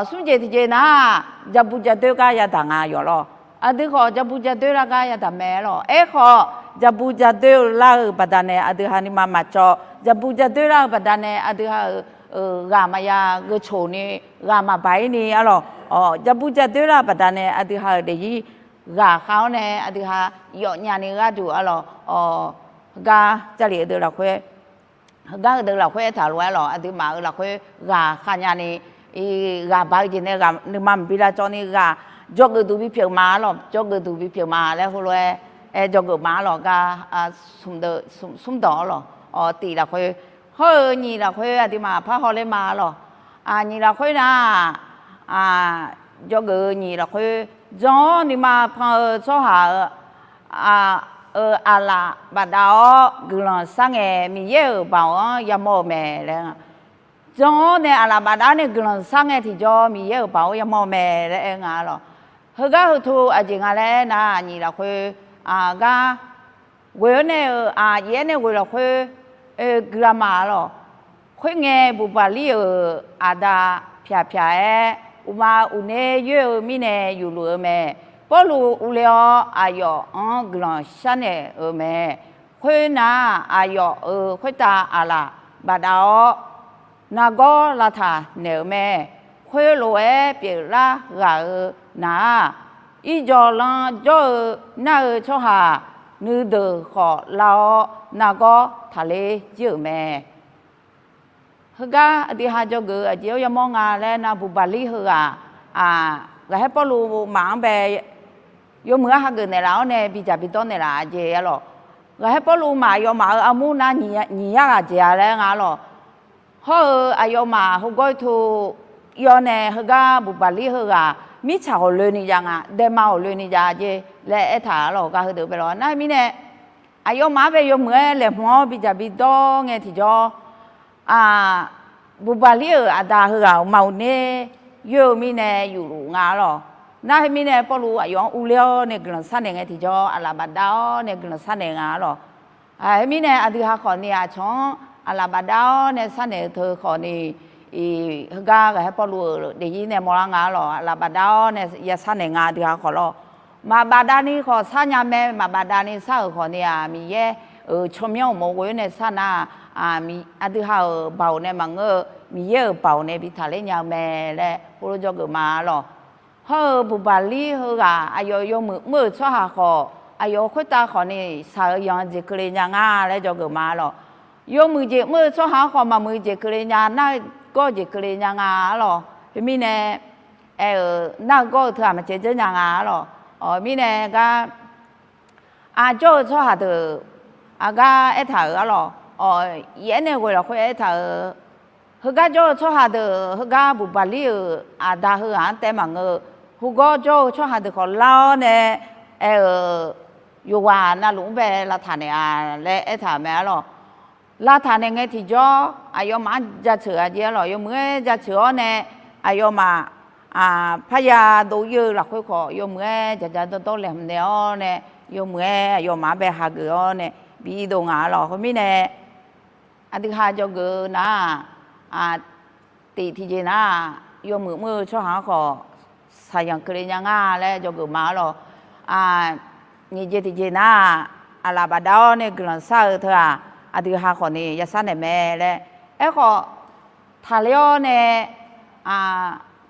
Smr jeq tiqjeq nar-aq, dzaqbuq dzaqdoer gar yadaq nga yawf lawr. Aqdui khawf dzaqbuq dzaqdoer lar gar yadaq mae lawr. Aerkhawf, dzaqbuq dzaqdoer lar-eu baqdanae aqdui ha nuima maqcawv. Dzaqbuq dzaqdoer lar-eu baqdanae aqdui ha-euq ghaq maqya gheu coq ni, ghaq maqbaq ir ni-a lawq. Dzaqbuq dzaqdoer lar-eu baqdanae aqdui ha-euq daefzir ghaqkhav-awr nae aqdui ha yawfnya ni gharduq-a lawq. Heugar Jarlif-eu deuq lafkhoer, heugar heudeuq lafkhoer aertaq lof-aer lawq, aqduimaf-euq lafkhoer ghaqkhav nyani, ghaq baq-eu jeq nae ghaq nuima maqbi lavcawv ni ghaq dzawgeuf duq bipyeuf ma-a lawq, dzawgeuf duq bipyeuf ma laer heulof-aer aer dzawgeuf ma-a lawq. Gar smr dawq-a lawq, tiq lafkhoer, hawr-eu nyiq lafkhoer aqduimaf parhaw ler ma-a lawq. Nyiq lafkhoer nar-aq, dzawgeuf-eu nyiq lafkhoer, jan-awr nuima pan-eu tsawrhaq-eu eu aqlaf bafdav-awr guiqlanq shar ngae, Miqyaer-euq baoq-anr yamawr-eu mae laer. Jan-awr nae aqlaf bafdav-awr nae guiqlanq shar ngae tiqjawr, Miqyaer-euq baoq-anr yamawr-eu mae laer aer nga-a lawq. Heugar heu teu aqjeq nga laer nar, nyiq lafkhoer, gar ghoe-awr nae-euq, aqyuif-aer nae ghoe lafkhoer, oe, guiqlanq ma-a lawq. Khoerngae, buqbaqlir-euq aqda pyaq pyaq-aer, uqma uqner yoer-eu mirnae yufluf-eu mae. Pawrluv urler-awr, aqyawf-anr guiqlanq sharnaeq-euq mae. Khoernar, aqyawf-euq khoertav aqlaf bafdav-awr, nargawr lavtaq naeq-euq mae. Khoerlof-aer pyeuflar ghaq-euq nar-aq, irjawq lan jawr-eu nar-eu tsawrhaq nuideuq khawf lar-awr, nargawr taqler jir-euq mae. Heugar aqdui ha dzawgeuf-eu aqjeq-anr yamawr nga laer nar, buqbaqlir heughaq, ghaqkhaer Pawrluv maf-anr bae yawmuiq-aer hageuf naeqlaf-awr nae bidzaq bidawr naeqlaf-a jeq-a lawq. Ghaqkhaer Pawrluv maf aqyawfmaf-euq armur nar nyiq yar ghaq jeq-a laer nga-a lawq. Hawr-eu aqyawfmaf heugawr-ir teu ir-awr nae heugar buqbaqlir heughaq mirtsaq ghawqloeni jav nga, daema ghawqloeni jav jeq laer aertaq-a lawq. Gar heudeuq bae lawq. Nar mirnae aqyawfmaf-anr bae yawmuiq-aer laeqhmq-awr bidzaq bidawr ngae tiqjawr, buqbaqlir-euq aqda heughaq uqma uqner yoer-eu mirnae yufluf nga-a lawq. Nar khoermirnae Pawrluv aqyawf-anr urler-awr nae guiqlanq sharnaeq ngae tiqjawr, aqlaf bafdav-awr nae guiqlanq sharnaeq nga-a lawq. Khoermirnae aqdui ha khawfni aqcawq-anr aqlaf bafdav-awr nae sharnaeq-eu teu khawfni, heugar ghaqkhaer Pawrluv-euq daefzir nae mawrlar nga-a lawq. Aqlaf bafdav-awr nae ya sharnaeq nga aqdui ha khawf lawr. Maqbafdav ni khawf sharnya mae, maqbafdav ni shar-euq khawfni-aq, Miqyaer-euq tsawrmyanr uqmov ghoe-awr nae sharnar, aqdui ha-euq baoq nae maqngeur-eu, Miqyaer-euq baoq nae bi taqler nya-eu mae laer heulof dzawgeuf ma-a lawq. Hawr-eu buqbaqlir heughaq aqyawf yawmuiq mr-euq tsawrhaq khawf, aqyawf khoertav khawfni shaq-eu yanq-eu jeq keuvle nya nga laer dzawgeuf ma-a lawq. Yawmuiq jeq mr-eu tsawrhaq-anr khawf maqmuiq jeq keuvle nya, nargawr jeq keuvle nya nga-a lawq. Khoermirnae, aer-euq nar-eu gawr-eu teu-aq maqcaev dzeur nya nga-a lawq. Mirnae gar, aqjawr-eu tsawrhaq deuq aqgar aertaq-euq-a lawq. Yaef-aer nae ghoe lafkhoer aertaq-euq, heugar jawr-eu tsawrhaq deuq heugar buqbaqlir-euq aqda heughaq-anr taef maqngeur-eu, hugawr jawr-eu tsawrhaq deuq khawf lar-awr nae aer-euq, yawqghaq navluf-anr bae lavtaq naeq-a laer aertaq-euq mae-a lawq. Lavtaq naeq ngae tiqjawr aqyawfmaf-anr jaceuq-a jeq-a lawq. Yawmuiq-aer jaceuq-awr nae aqyawfmaf parya dov ir-eu lafkhoer khawf yawmuiq-aer dzaqdzaq dawrdawr laeqhmq naeq-awr nae, yawmuiq-aer aqyawfmaf-anr bae hageuf-awr nae bi irdov nga-a lawq. Khoermirnae aqdui ha dzawgeuf-eu nar-aq, tiq tiqjeq nar-aq, yawmuiq mr-eu tsawrhaq-anr khawf shaqyanq keuvle nya nga laer dzawgeuf ma-a lawq. Nyiq jeq tiqjeq nar-aq, aqlaf bafdav-awr nae guiqlanq shar-eu teu-aq, aqdui ha khawfni ya sharnaeq mae laer. Aerkhawf, taqler-awr nae,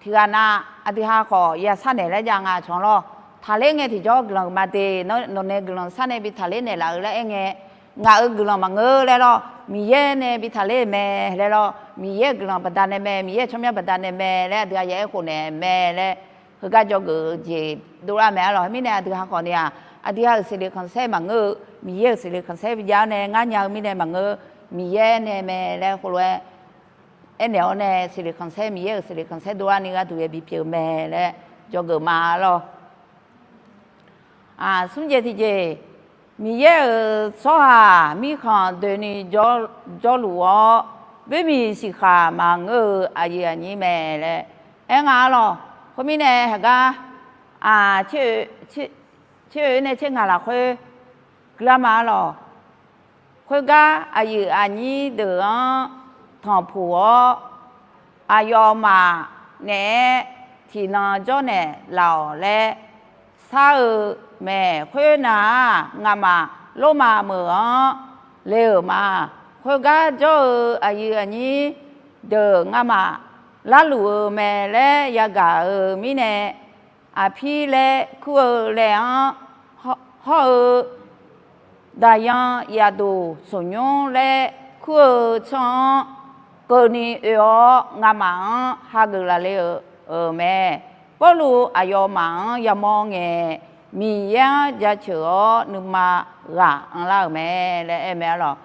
Tiqghaq nav aqdui ha khawf ya sharnaeq laer jav nga cawq lawr. Taqler ngae tiqjawr guiqlanq ma de, nawq nae guiqlanq sharnae bi taqler naeqlaf-eu laer aer ngae, ngaq-euq guiqlanq maqngeur laer lawr, Miqyaer nae bi taqler-euq mae laer lawr, Miqyaer-euq guiqlanq baqdanae mae, Miqyaer-euq tsawrmyanr baqdanae mae laer aqdui ha ya aerkhof naeq mae laer, heugar dzawgeuf-eu jeq dovlar mae-ar lawq. Khoermirnae aqdui ha khawfni-aq, aqdui ha-euq siqleq khanqsaer maqngeur-eu, Miqyaer-euq siqleq khanqsaer bi jav-awr nae ngar nya-eu mirnae maqngeur, Miqyaer nae mae laer khoerlof-aer aernaeq-awr nae siqleq khanqsaer, Miqyaer-euq siqleq khanqsaer dovlarni gharduq yabi pyeuf-eu mae laer dzawgeuf ma-ar lawq. Smr jeq tiqjeq, Miqyaer-euq tsawrhaq mirkhanq doeni jawrluf-awr, boermiq siqkhaq maqngeur-eu aqyuif aqnyir mae laer aer nga-ar lawq. Khoermirnae heugar tser-oe nae tser ngaq lafkhoer guiqlanq ma-ar lawq. Khoergar aqyuif aqnyir deuq-anr tanqpuq-awr, aqyawfmaf naeq-aer tiqnan jawrnaeq laf-awq laer shar-eu mae. Khoernar-aq, ngamaf Lormav meuq-anr le-euq ma. Khoergar jawr-eu aqyuif aqnyir deuq ngamaf larluf-eu mae laer yagaq-euq mirnae, aqpir laer kur-eu laev-anr hawr-eu, daqyan yaqduq smqnymr laer kur-eu tsanr-anr keuvni oe-awr ngamaf-anr hageuf lafle-euq mae. Pawrluv aqyawfmaf-anr yamawr ngae, Miqyaer-anr jaceuq-awr nuima ghaq anrlar-euq mae laer aer mae-ar lawq.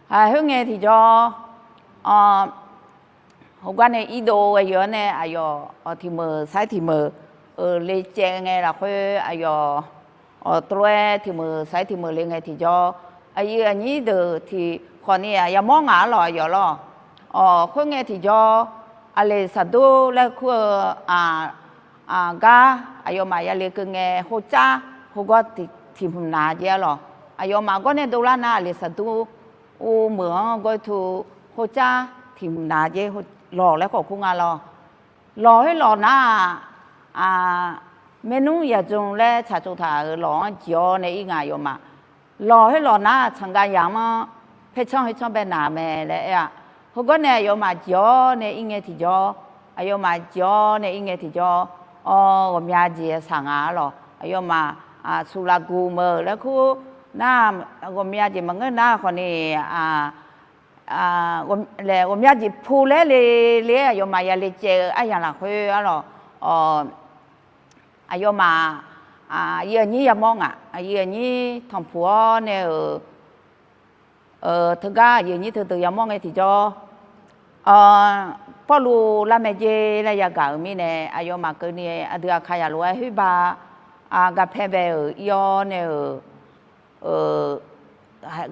Khoer ngae tiqjawr, heugar nae irdov ghae yawf-anr nae aqyawf tiq meuq sair tiq meuq-euq le caev ngae lafkhoer aqyawf teulof-aer tiq meuq sair tiq meuq le ngae tiqjawr, aqyuif aqnyir deuq tiq khawfni-aq yamawr ngaq-ar lawq aqyawf lawr. Awq, khoerngae tiqjawr, Aqleqsaqdur laer kur-eu gar aqyawfmaf yale keuv ngae, hokcav hogawr tiq hmq naq jaev-ar lawq. Aqyawfmaf gawr nae dovlar nar, Aqleqsaqdur meuq-anr gawr-ir tu hokcav tiq hmq naq jaev lawq laer khawf kur nga lawr. Lawq khoerlawq nar-aq, maernmr yaqdzm laer tsaqtsov taq-euq lawq-anr jeq-awr nae ir nga aqyawfmaf. Lawq khoerlawq nar-aq, tsanqgav yamq-anr paertsanr khoertsanr bae naq-euq mae laer aer-a. Heugawr nae aqyawfmaf jeq-awr nae ir ngae tiqjawr, aqyawfmaf jeq-awr nae ir ngae tiqjawr, awr, ghawqmya jeq saq nga-ar lawq. Aqyawfmaf Suqlaqguq meuq laer kur nar, ghawqmya jeq maqngeur nar khawfni, ghawqmya jeq pu laer le le-aer aqyawfmaf yale caev-eu aryamq lafkhoer-ar lawq. Aqyawfmaf aqyuif aqnyir yamawr ngaq, aqyuif aqnyir tanqpuq-awr nae-euq teugar aqyuif aqnyir teudeuq yamawr ngae tiqjawr, Pawrluv larmaeq jer laer yagaq-euq mirnae, aqyawfmaf keuvni aqdui Aqkaqyaq lof-aer khoerba gaqpae bae-euq ir-awr nae-euq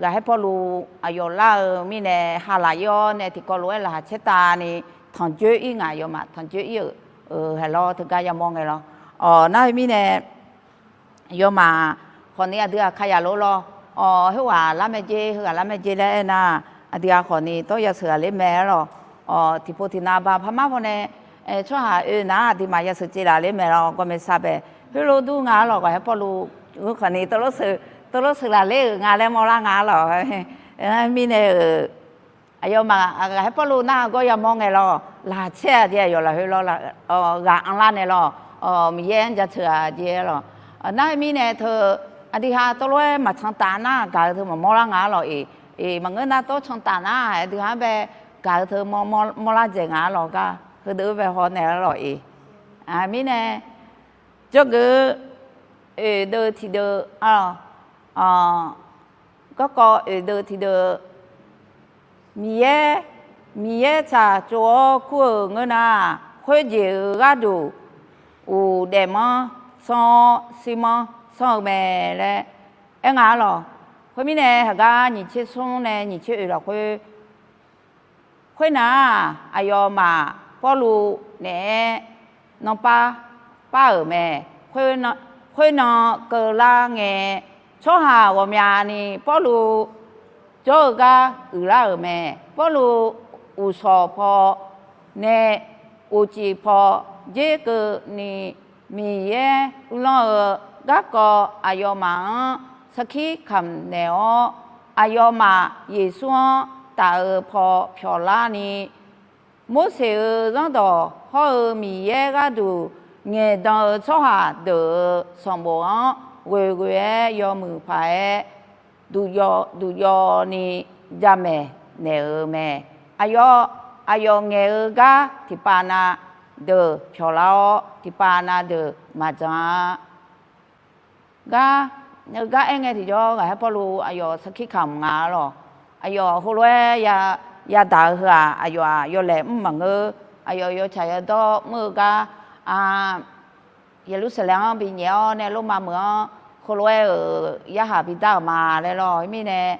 ghaqkhaer Pawrluv aqyawf lar-eu mirnae ha laq ir-awr nae tiqkawv lof-aer laqkhaq caertavni tanqjoer ir ngaq, aqyawfmaf tanqjoer ir-euq haeq lawr teugar yamawr ngae lawr. Awq, nar khoermirnae, aqyawfmaf khawfni aqdui Aqkaqyaq lof lawr. Awq, khoerghaq larmaeq jer, heughaq larmaeq jer laer aernar, aqdui-aq khawfni tawr yasheuq ghaqler mae-ar lawq. Awq, tiqpov tiqnav ba parmar pawnae tsawrhaq oe nar aqduimaf yasheuq cevlaf ler mae lawr. Gawrmae sar bae, khoerlof dur nga-ar lawq. Ghaqkhaer Pawrluv-anr khawfni teulof sheuq lafler-euq nga laer mawrlar nga-ar lawq. Mirnae-euq aqyawfmaf ghaqkhaer Pawrluv nar gawr yamawr ngae lawr, laqcaer-aq jeq aqyawf lafkhoer lawr, ghaq anrlar nae lawr, Miqyaer-anr jaceuq-aq jeq-ar lawq. Nar khoermirnae teu, aqdui ha tawvlof-aer maqcan taf nar gaq-eu teu maqmawr lar nga-ar lawq-iq. Maqngeur nar tawr can taf nar aqdui ha-anr bae gaq-eu teu mawrlar dzaeq nga-ar lawq gar, heudeuq-eu bae haw naeq-ar lawq-iq. Mirnae, jawrgeuf-eu oeq deuv tiqdeuv-a, garkawv oeq deuv tiqdeuv, Miqyaer, Miqyaer tsaqtsov-awr kur-euq ngeur nar, khoerjeq-euq gharduq uqdaef manr sanr-awr shirmanr sanr-eu mae laer aer nga-ar lawq. Khoermirnae haqgar nyiq tser smr nae nyiq tser oeq lafkhoer, khoernar-aq, aqyawfmaf Pawrluv naeq-aer nanpar par-euq mae. Khoernan keuvlar ngae, tsawrhaq ghawqmyani Pawrluv jawr-eu gar uiqlar-euq mae. Pawrluv uqshawq paw nae uqcif paw dzer keuvni, Miqyaer uvlanr-eu garkawv aqyawfmaf-anr sarkir kamq naeq-awr, aqyawfmaf Yeqsur-anr taf-eu paw pyawqlarni, Morseq-euq zanrdawq hawr-eu Miqyaer gharduq ngaeqdan-eu tsawrhaq deuq-euq sanqbof-anr ghoeghoe-aer yawmuiq paq-aer duqyawv duqyawv ni jamaeq naeq-euq mae. Aqyawf, aqyawf ngaeq-eu gar tiqpav na deuq pyawqlar-awr, tiqpav na deuq maqjan-a. Gar, gar aer ngae tiqjawr, ghaqkhaer Pawrluv aqyawf sarkir kamq nga-a lawq. Aqyawf heulof-aer yadaq-eu heu-aq, aqyawf-aq yawlaeq mr maqngeur. Aqyawf yawtsaq yawdawr mr-eu gar, Yeqlursaqlaeq-anr binyaef-awr nae Lormav meuq-anr heulof-aer-euq yarhaq bidar-euq ma laer lawr. Mirnae,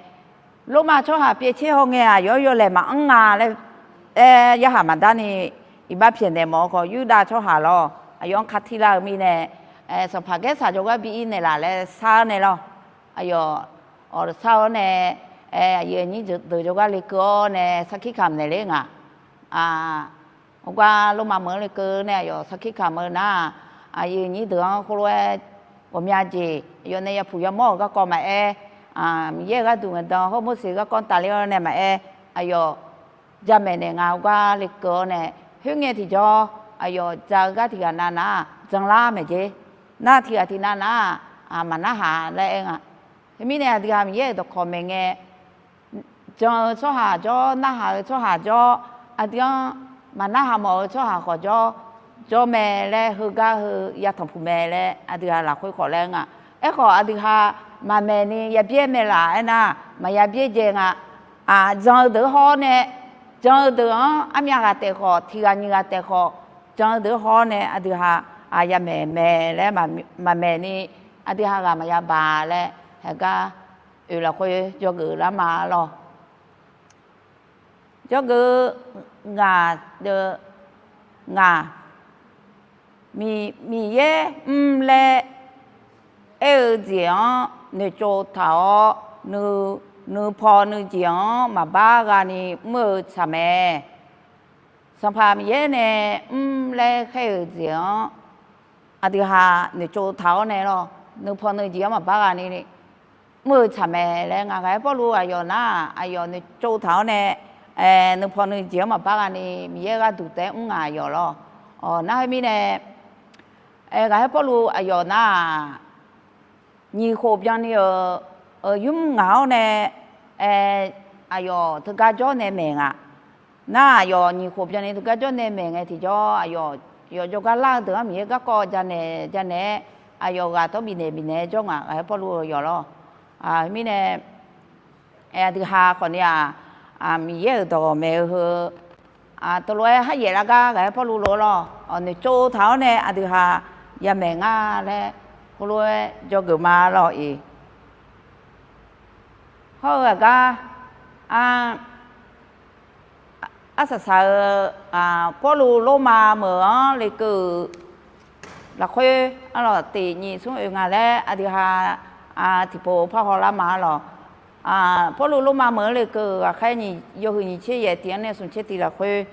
Lormav tsawrhaq pyaev tser haw ngae-aq, aqyawf-anr yawlaeq maqanr nga laer aer yarhaq maqdar ni, iqbax pyaeqnaeq mawf-eu khawf, Yurdav tsawrhaq lawr, aqyawf-anr kar tir lar-eu mirnae, Sanqpaq Gaersaq jawrgar bi ir naeqlaf laer sar-awr nae lawr. Aqyawf awq sar-awr nae, aqyuif aqnyir deuq jawrgar lekeuv-awr nae sarkir kamq naeq ler nga. Aqgar Lormav meuq-anr lekeuv nae aqyawf sarkir kamq-eu nar-aq, aqyuif aqnyir deuq-anr khoerlof-aer ghawqmya jeq aqyawf nae yapuq yamawr-euq garkawv maqaer, Miqyaer-euq gharduq ngaeqdan hawr Morseq garkawv-anr tafler-awr nae maqaer, aqyawf jamaeq naeq nga. Aqgar lekeuv-awr nae, khoerngae tiqjawr aqyawf ja-eu gar tiqghaq navnav-aq janlar maeq jer. Nar tiqghaq tiqnav nar-aq, maqnarhaq laer aer nga. Teumirnae aqdui-aq Miqyaer-euq dawqkawq maeqngae, jan-eu tsawrhaq jawr, narhaq-eu tsawrhaq jawr, aqdui-anr maqnarhaq mawf-eu tsawrhaq khawf jawr, jawr mae laer heugar heu yatanq puq mae laer aqdui-aq lafkhoer khawf laer nga. Aerkhawf aqdui-aq maqmaeq ni yabyaer mae laf aernar, maqya byaerdzae nga. Jan-eu deuq-anr hawr-awr nae, jan-eu deuq-anr armyav ghaq taef khawf, tiq ghaq nyiq ghaq taef khawf, jan-eu deuq-anr hawr-awr nae aqdui-aq yamaeq mae laer maqmaeq ni, aqdui-aq ghaq maqya baq laer haegar oeq lafkhoer dzawgeuf lar ma lawr. Dzawgeuf ngaq deuq ngaq, Miqyaer mr laer aer-eu jeq-anr noeqtsov taq-awr, nuipaw nuijeq-anr maqbar ghani mr-eu tsaq mae. Sanqpaq Miqyaer nae mr laer khaer-euq jeq-anr aqdui-aq noeqtsov taq-awr nae lawr, nuipaw nuijeq-anr maqbar ghani mr-eu tsaq mae laer nga. Ghaqkhaer Pawrluv aqyawf nar-aq, aqyawf noeqtsov taq-awr nae, nuipaw nuijeq-anr maqbar ghani Miqyaer gharduq taef-aer mr nga aqyawf lawr. Awq, nar khoermirnae, ghaqkhaer Pawrluv aqyawf nar-aq, nyiq khof byanni-euq yumr ngaq-awr nae, aqyawf teugar jawr nae maeq nga. Nar aqyawf nyiq khof byanni teugar jawr nae maeq ngae tiqjawr, aqyawf jawrgar lar-eu deuq-anr Miqyaer garkawv janaeq janaeq-aer, aqyawf ghaq tawr bifnaeq bifnaeq-aer jawr nga, ghaqkhaer Pawrluv yawf lawr. Mirnae, aqdui-aq khawfni-aq, Miqyaer-euq dawq maeq-eu heu teulof-aer haryaef lar gar ghaqkhaer Pawrluv lof-aer lawr, noeqtsov taq-awr nae aqdui-aq yamaeq nga laer heulof-aer dzawgeuf ma lawr-iq. Hawr-eu aqgar, arsaq saq-eu Pawrluv Lormav meuq-anr lekeuv-euq lafkhoer arlawq tiq nyiq smr oeq nga laer aqdui-aq tiqpov par hawlar ma arlawq. Pawrluv Lormav meuq-anr lekeuv-euq ghaqkhaer yawhuiq nyiq tser yaef tiq-anr nae smq tser tiq lafkhoer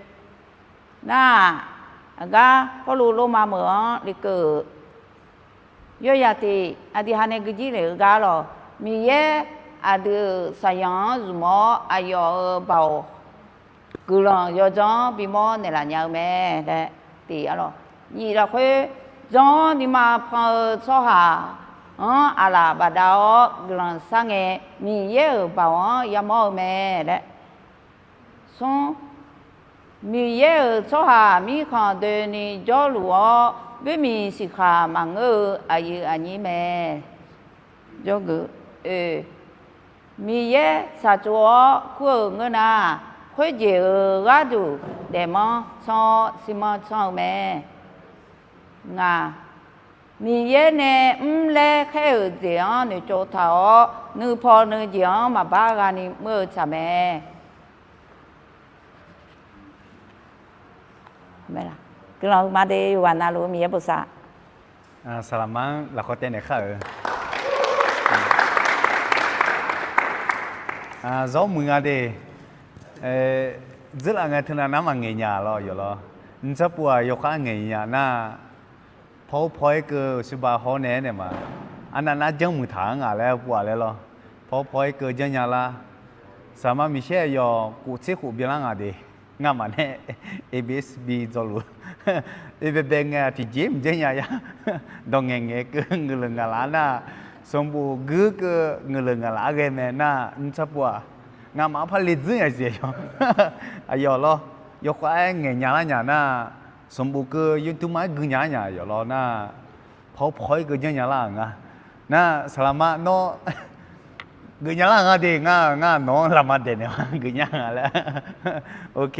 nar-aq, aqgar Pawrluv Lormav meuq-anr lekeuv-euq yawzaq tiq aqdui-aq nae guijir lef-eu gar lawq. Miqyaer aqdui-euq saqyanq-anr zmq-awr aqyawf-euq baoq guiqlanq yawdzanr-anr bimawr naeqlaf nya-eu mae laer tiq arlawq. Nyiq lafkhoer, jan-awr nuima pan-eu tsawrhaq-anr aqlaf bafdav-awr guiqlanq sharngae, Miqyaer-euq baoq-anr yamawr-eu mae laer. Smr, Miqyaer-euq tsawrhaq mirkhanq doeni jawrluf-awr, boermiq siqkhaq maqngeur-eu aqyuif aqnyir mae. Oe, Miqyaer tsaqtsov-awr kur-euq ngeur nar, khoerjeq-euq gharduq daefmanr tsanr-awr shirmanr tsanr-eu mae. Ngaq, Miqyaer nae mr laer khaer-euq jeq-anr noeqtsov taq-awr, nuipaw nuijeq-anr maqbar ghani mr-eu tsaq mae. Guiqlanq huiqma de, yawqghaq navluf-eu Miqyaer bosav. Saqlaqma-anr lafkhawf taev naeq khar-euq. Zawr muiq nga de. Dzeurlaf ngae teunav nar maqngaeq nya lawr yawf lawr. Nymrsanr pov-aq yawkhav ngaeq nya nar, paw paw-aer keuv siqba hawr nae naeq ma. Arnav nar janrmuiq taq-anr ngaq laer pov-aq laer lawr. Paw paw-aer keuv janrnya lar. Saqlaqma Miqyaer aqyawf khof tser khof byanlar ngaq de. Ngamaf nae A B S B dzawluf-eu, oe baebae ngae-aq tiqjeq mqjaer nya ya. Dawq ngaeqngaeq keuv ngeuqleuq ngaqlaf nar, sanqbof guir keuv ngeuqleuq ngaqlaf-aer ghae mae nar, nymr tsarpov-aq, ngamaf-anr par le dzeur nya siq yawq. Aqyawf lawr, yawkhav-aer ngaeq nya lar nya nar, sanqbof keuv YouTube ma-aer gui nya lar nya yawf lawr nar, paw paw-aer keuv janrnya lar-euq nga. Nar saqlaqma nawr geufnya lar nga de, ngar ngar nawq-anr laqma daeq naeq-a geufnya nga laer. Ok,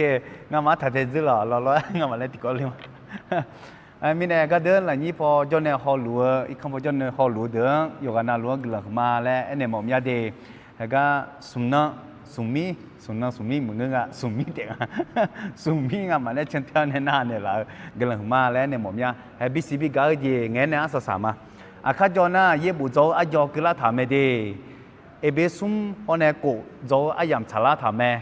ngamaf-anr taq tae dzeur laf lawr lawr-aer ngamaf laer tiqkawv le ma. Mirnae gardeur lafnyir paw jawr nae hawluf-eu, irkanr paw jawr nae hawluf-eu deuq-anr yawqghaq navluf-anr guiqlanq huiqma laer aernaeq mawf mya de. Heugar smqnan smqmir, smqnan smqmir maqngeur nga, smqmir taef nga. Smqmir ngamaf nae cantae-awr nae narhaq naeqlaf-eu guiqlanq huiqma laer aernaeq mawf mya. Hae bisiq biga-eu jeq ngaeq-aer nae arsaq saq ma. Aqkar jawr nar yaerbof dzaw-eu arjaw keuvlar taq-euq mae de. Eqbersmr hawr nae kof dzaw-eu aryamq tsaqlar taq-euq mae.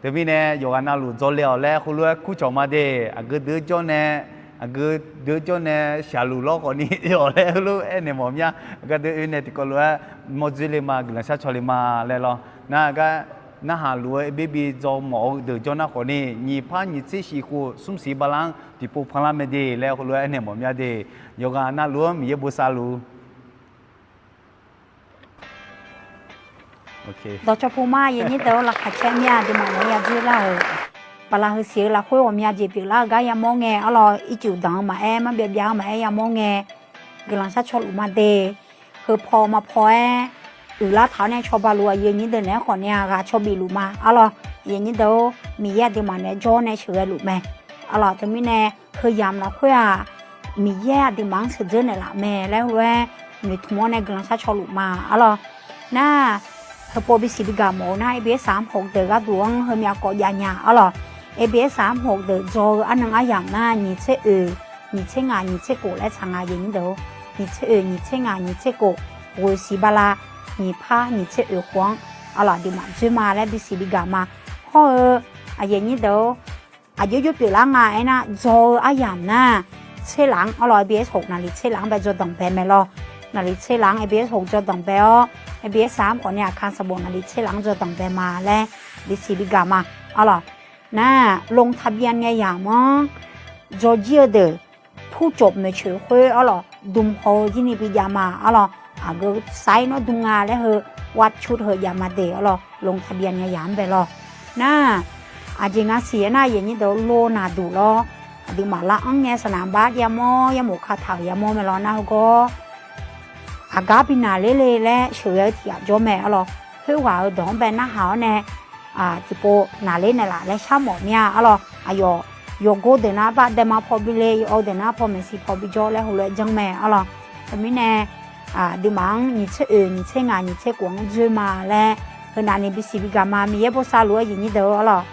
Teumirnae yawqghaq navluf dzaw le-awq laer heulof-aer kurcawq ma de. Aqgeu deuq jawr nae, aqgeu deuq jawr nae shaqluf lawr khawfni oe-awq laer heulof aernaeq mawf mya. Aqgar deuq oe nae tiqkawv lof-aer mawrdzoer le ma, guiqlanq shar caw le ma laer lawr. Nar gar narhaq luf-eu eqberbi dzaw mawf-eu deuq jawr nar khawfni, nyiq par nyiq tser shif khof smr siq bala-anr tiqpov panlar mae de laer heulof-aer aernaeq mawf mya de. Yawqghaq navluf-anr Miqyaer bosav luf. Dawqcawq puma aqyuif aqnyir deuq-or, laqkhaq caer mir-a, aqduimaf naeq-aer yadzoer lar-euq. Bala heusiq-eu lafkhoer ghawqmya jeq pyeuflar-eu gar yamawr ngae, arlawr ircuf danq-eu maqaer, marbyav byav-eu maqaer yamawr ngae, guiqlanq shar caw luf ma de. Heu paw ma paw-aer uiqlar taq-awr nae cawba luf aqyuif aqnyir deuq naeq-aer khawfni-aq ghaq caw bif luf ma. Arlawr aqyuif aqnyir deuq-or, Miqyaer aqduimaf naeq-aer jawr nae sheuqghae luf mae. Arlawr teumirnae, heu yamq lafkhoer-aq, Miqyaer aqduimaf-anr sheuqdzeur naeqlaf mae laer heulof-aer noeqtmq-awr nae guiqlanq shar caw luf ma. Arlawr nar, heupov bisiq bigaq mawf-eu nar, A B S-anr hawq deuq gharduq-anr heumyav kawv jav nya. Arlawr A B S-anr hawq deuq dzaw-eu arnan aryamq nar, nyiq tser oeq, nyiq tser ngaq, nyiq tser kof laer tsaq nga aqyuif aqnyir deuq-or. Nyiq tser oeq, nyiq tser ngaq, nyiq tser kof, ghoeq siq bala, nyiq par nyiq tser oeq khof-anr, arlawr aqduimaf dzoer ma laer bisiq bigaq ma. Hawr-eu aqyuif aqnyir deuq-or, aqjox jox pyeuflar nga aernar, dzaw-eu aryamq nar, tser laf-anr, arlawr A B S hawq naqliq tser laf-anr bae dzaw danqbae mae lawr. Naqliq tser laf-anr A B S hawq dzaw danqbae-awr, A B S-anr khawfni aqkar sanqbof naqliq tser laf-anr dzaw danqbae ma laer bisiq bigaq ma. Arlawr nar, ลงทะเบียน ngae yamq-anr dzaw jir-eu deuq ผู้จบ maeqcoeq khoer arlawr dm haw-eu jir ni bijav ma. Arlawr aqgeu sar-ir nawr dm nga laer heu วัดชุด heu jav ma de. Arlawr ลงทะเบียน ngae yamq-anr bae lawr. Nar, aqjeq nga siq aernar, aqyuif aqnyir deuq-or, lo naqduq lawr, aqduimaf lar-anr ngae saqnaq bar yamawr, yarmof kataq-euq yamawr mae lawr. Nar heugawr aqgar bi naqler le laer sheuqghae-eu tiq ghaq jawr mae. Arlawr khoerghaq-euq dawq-anr bae narhaq-awr nae tiqpov naqler naeqlaf laer sharmawf mir-a. Arlawr aqyawf yawqgor deuq nar bar daema paw bi le, yawq-eu deuq nar paw maeqshi paw bi jawr laer heulof-aer janr mae. Arlawr teumirnae aqduimaf-anr nyiq tser oeq, nyiq tser ngaq, nyiq tser kof-anr dzoer ma laer, heu navni bisiq bigaq ma. Miqyaer bosav luf-eu aqyuif aqnyir deuq-or, arlawr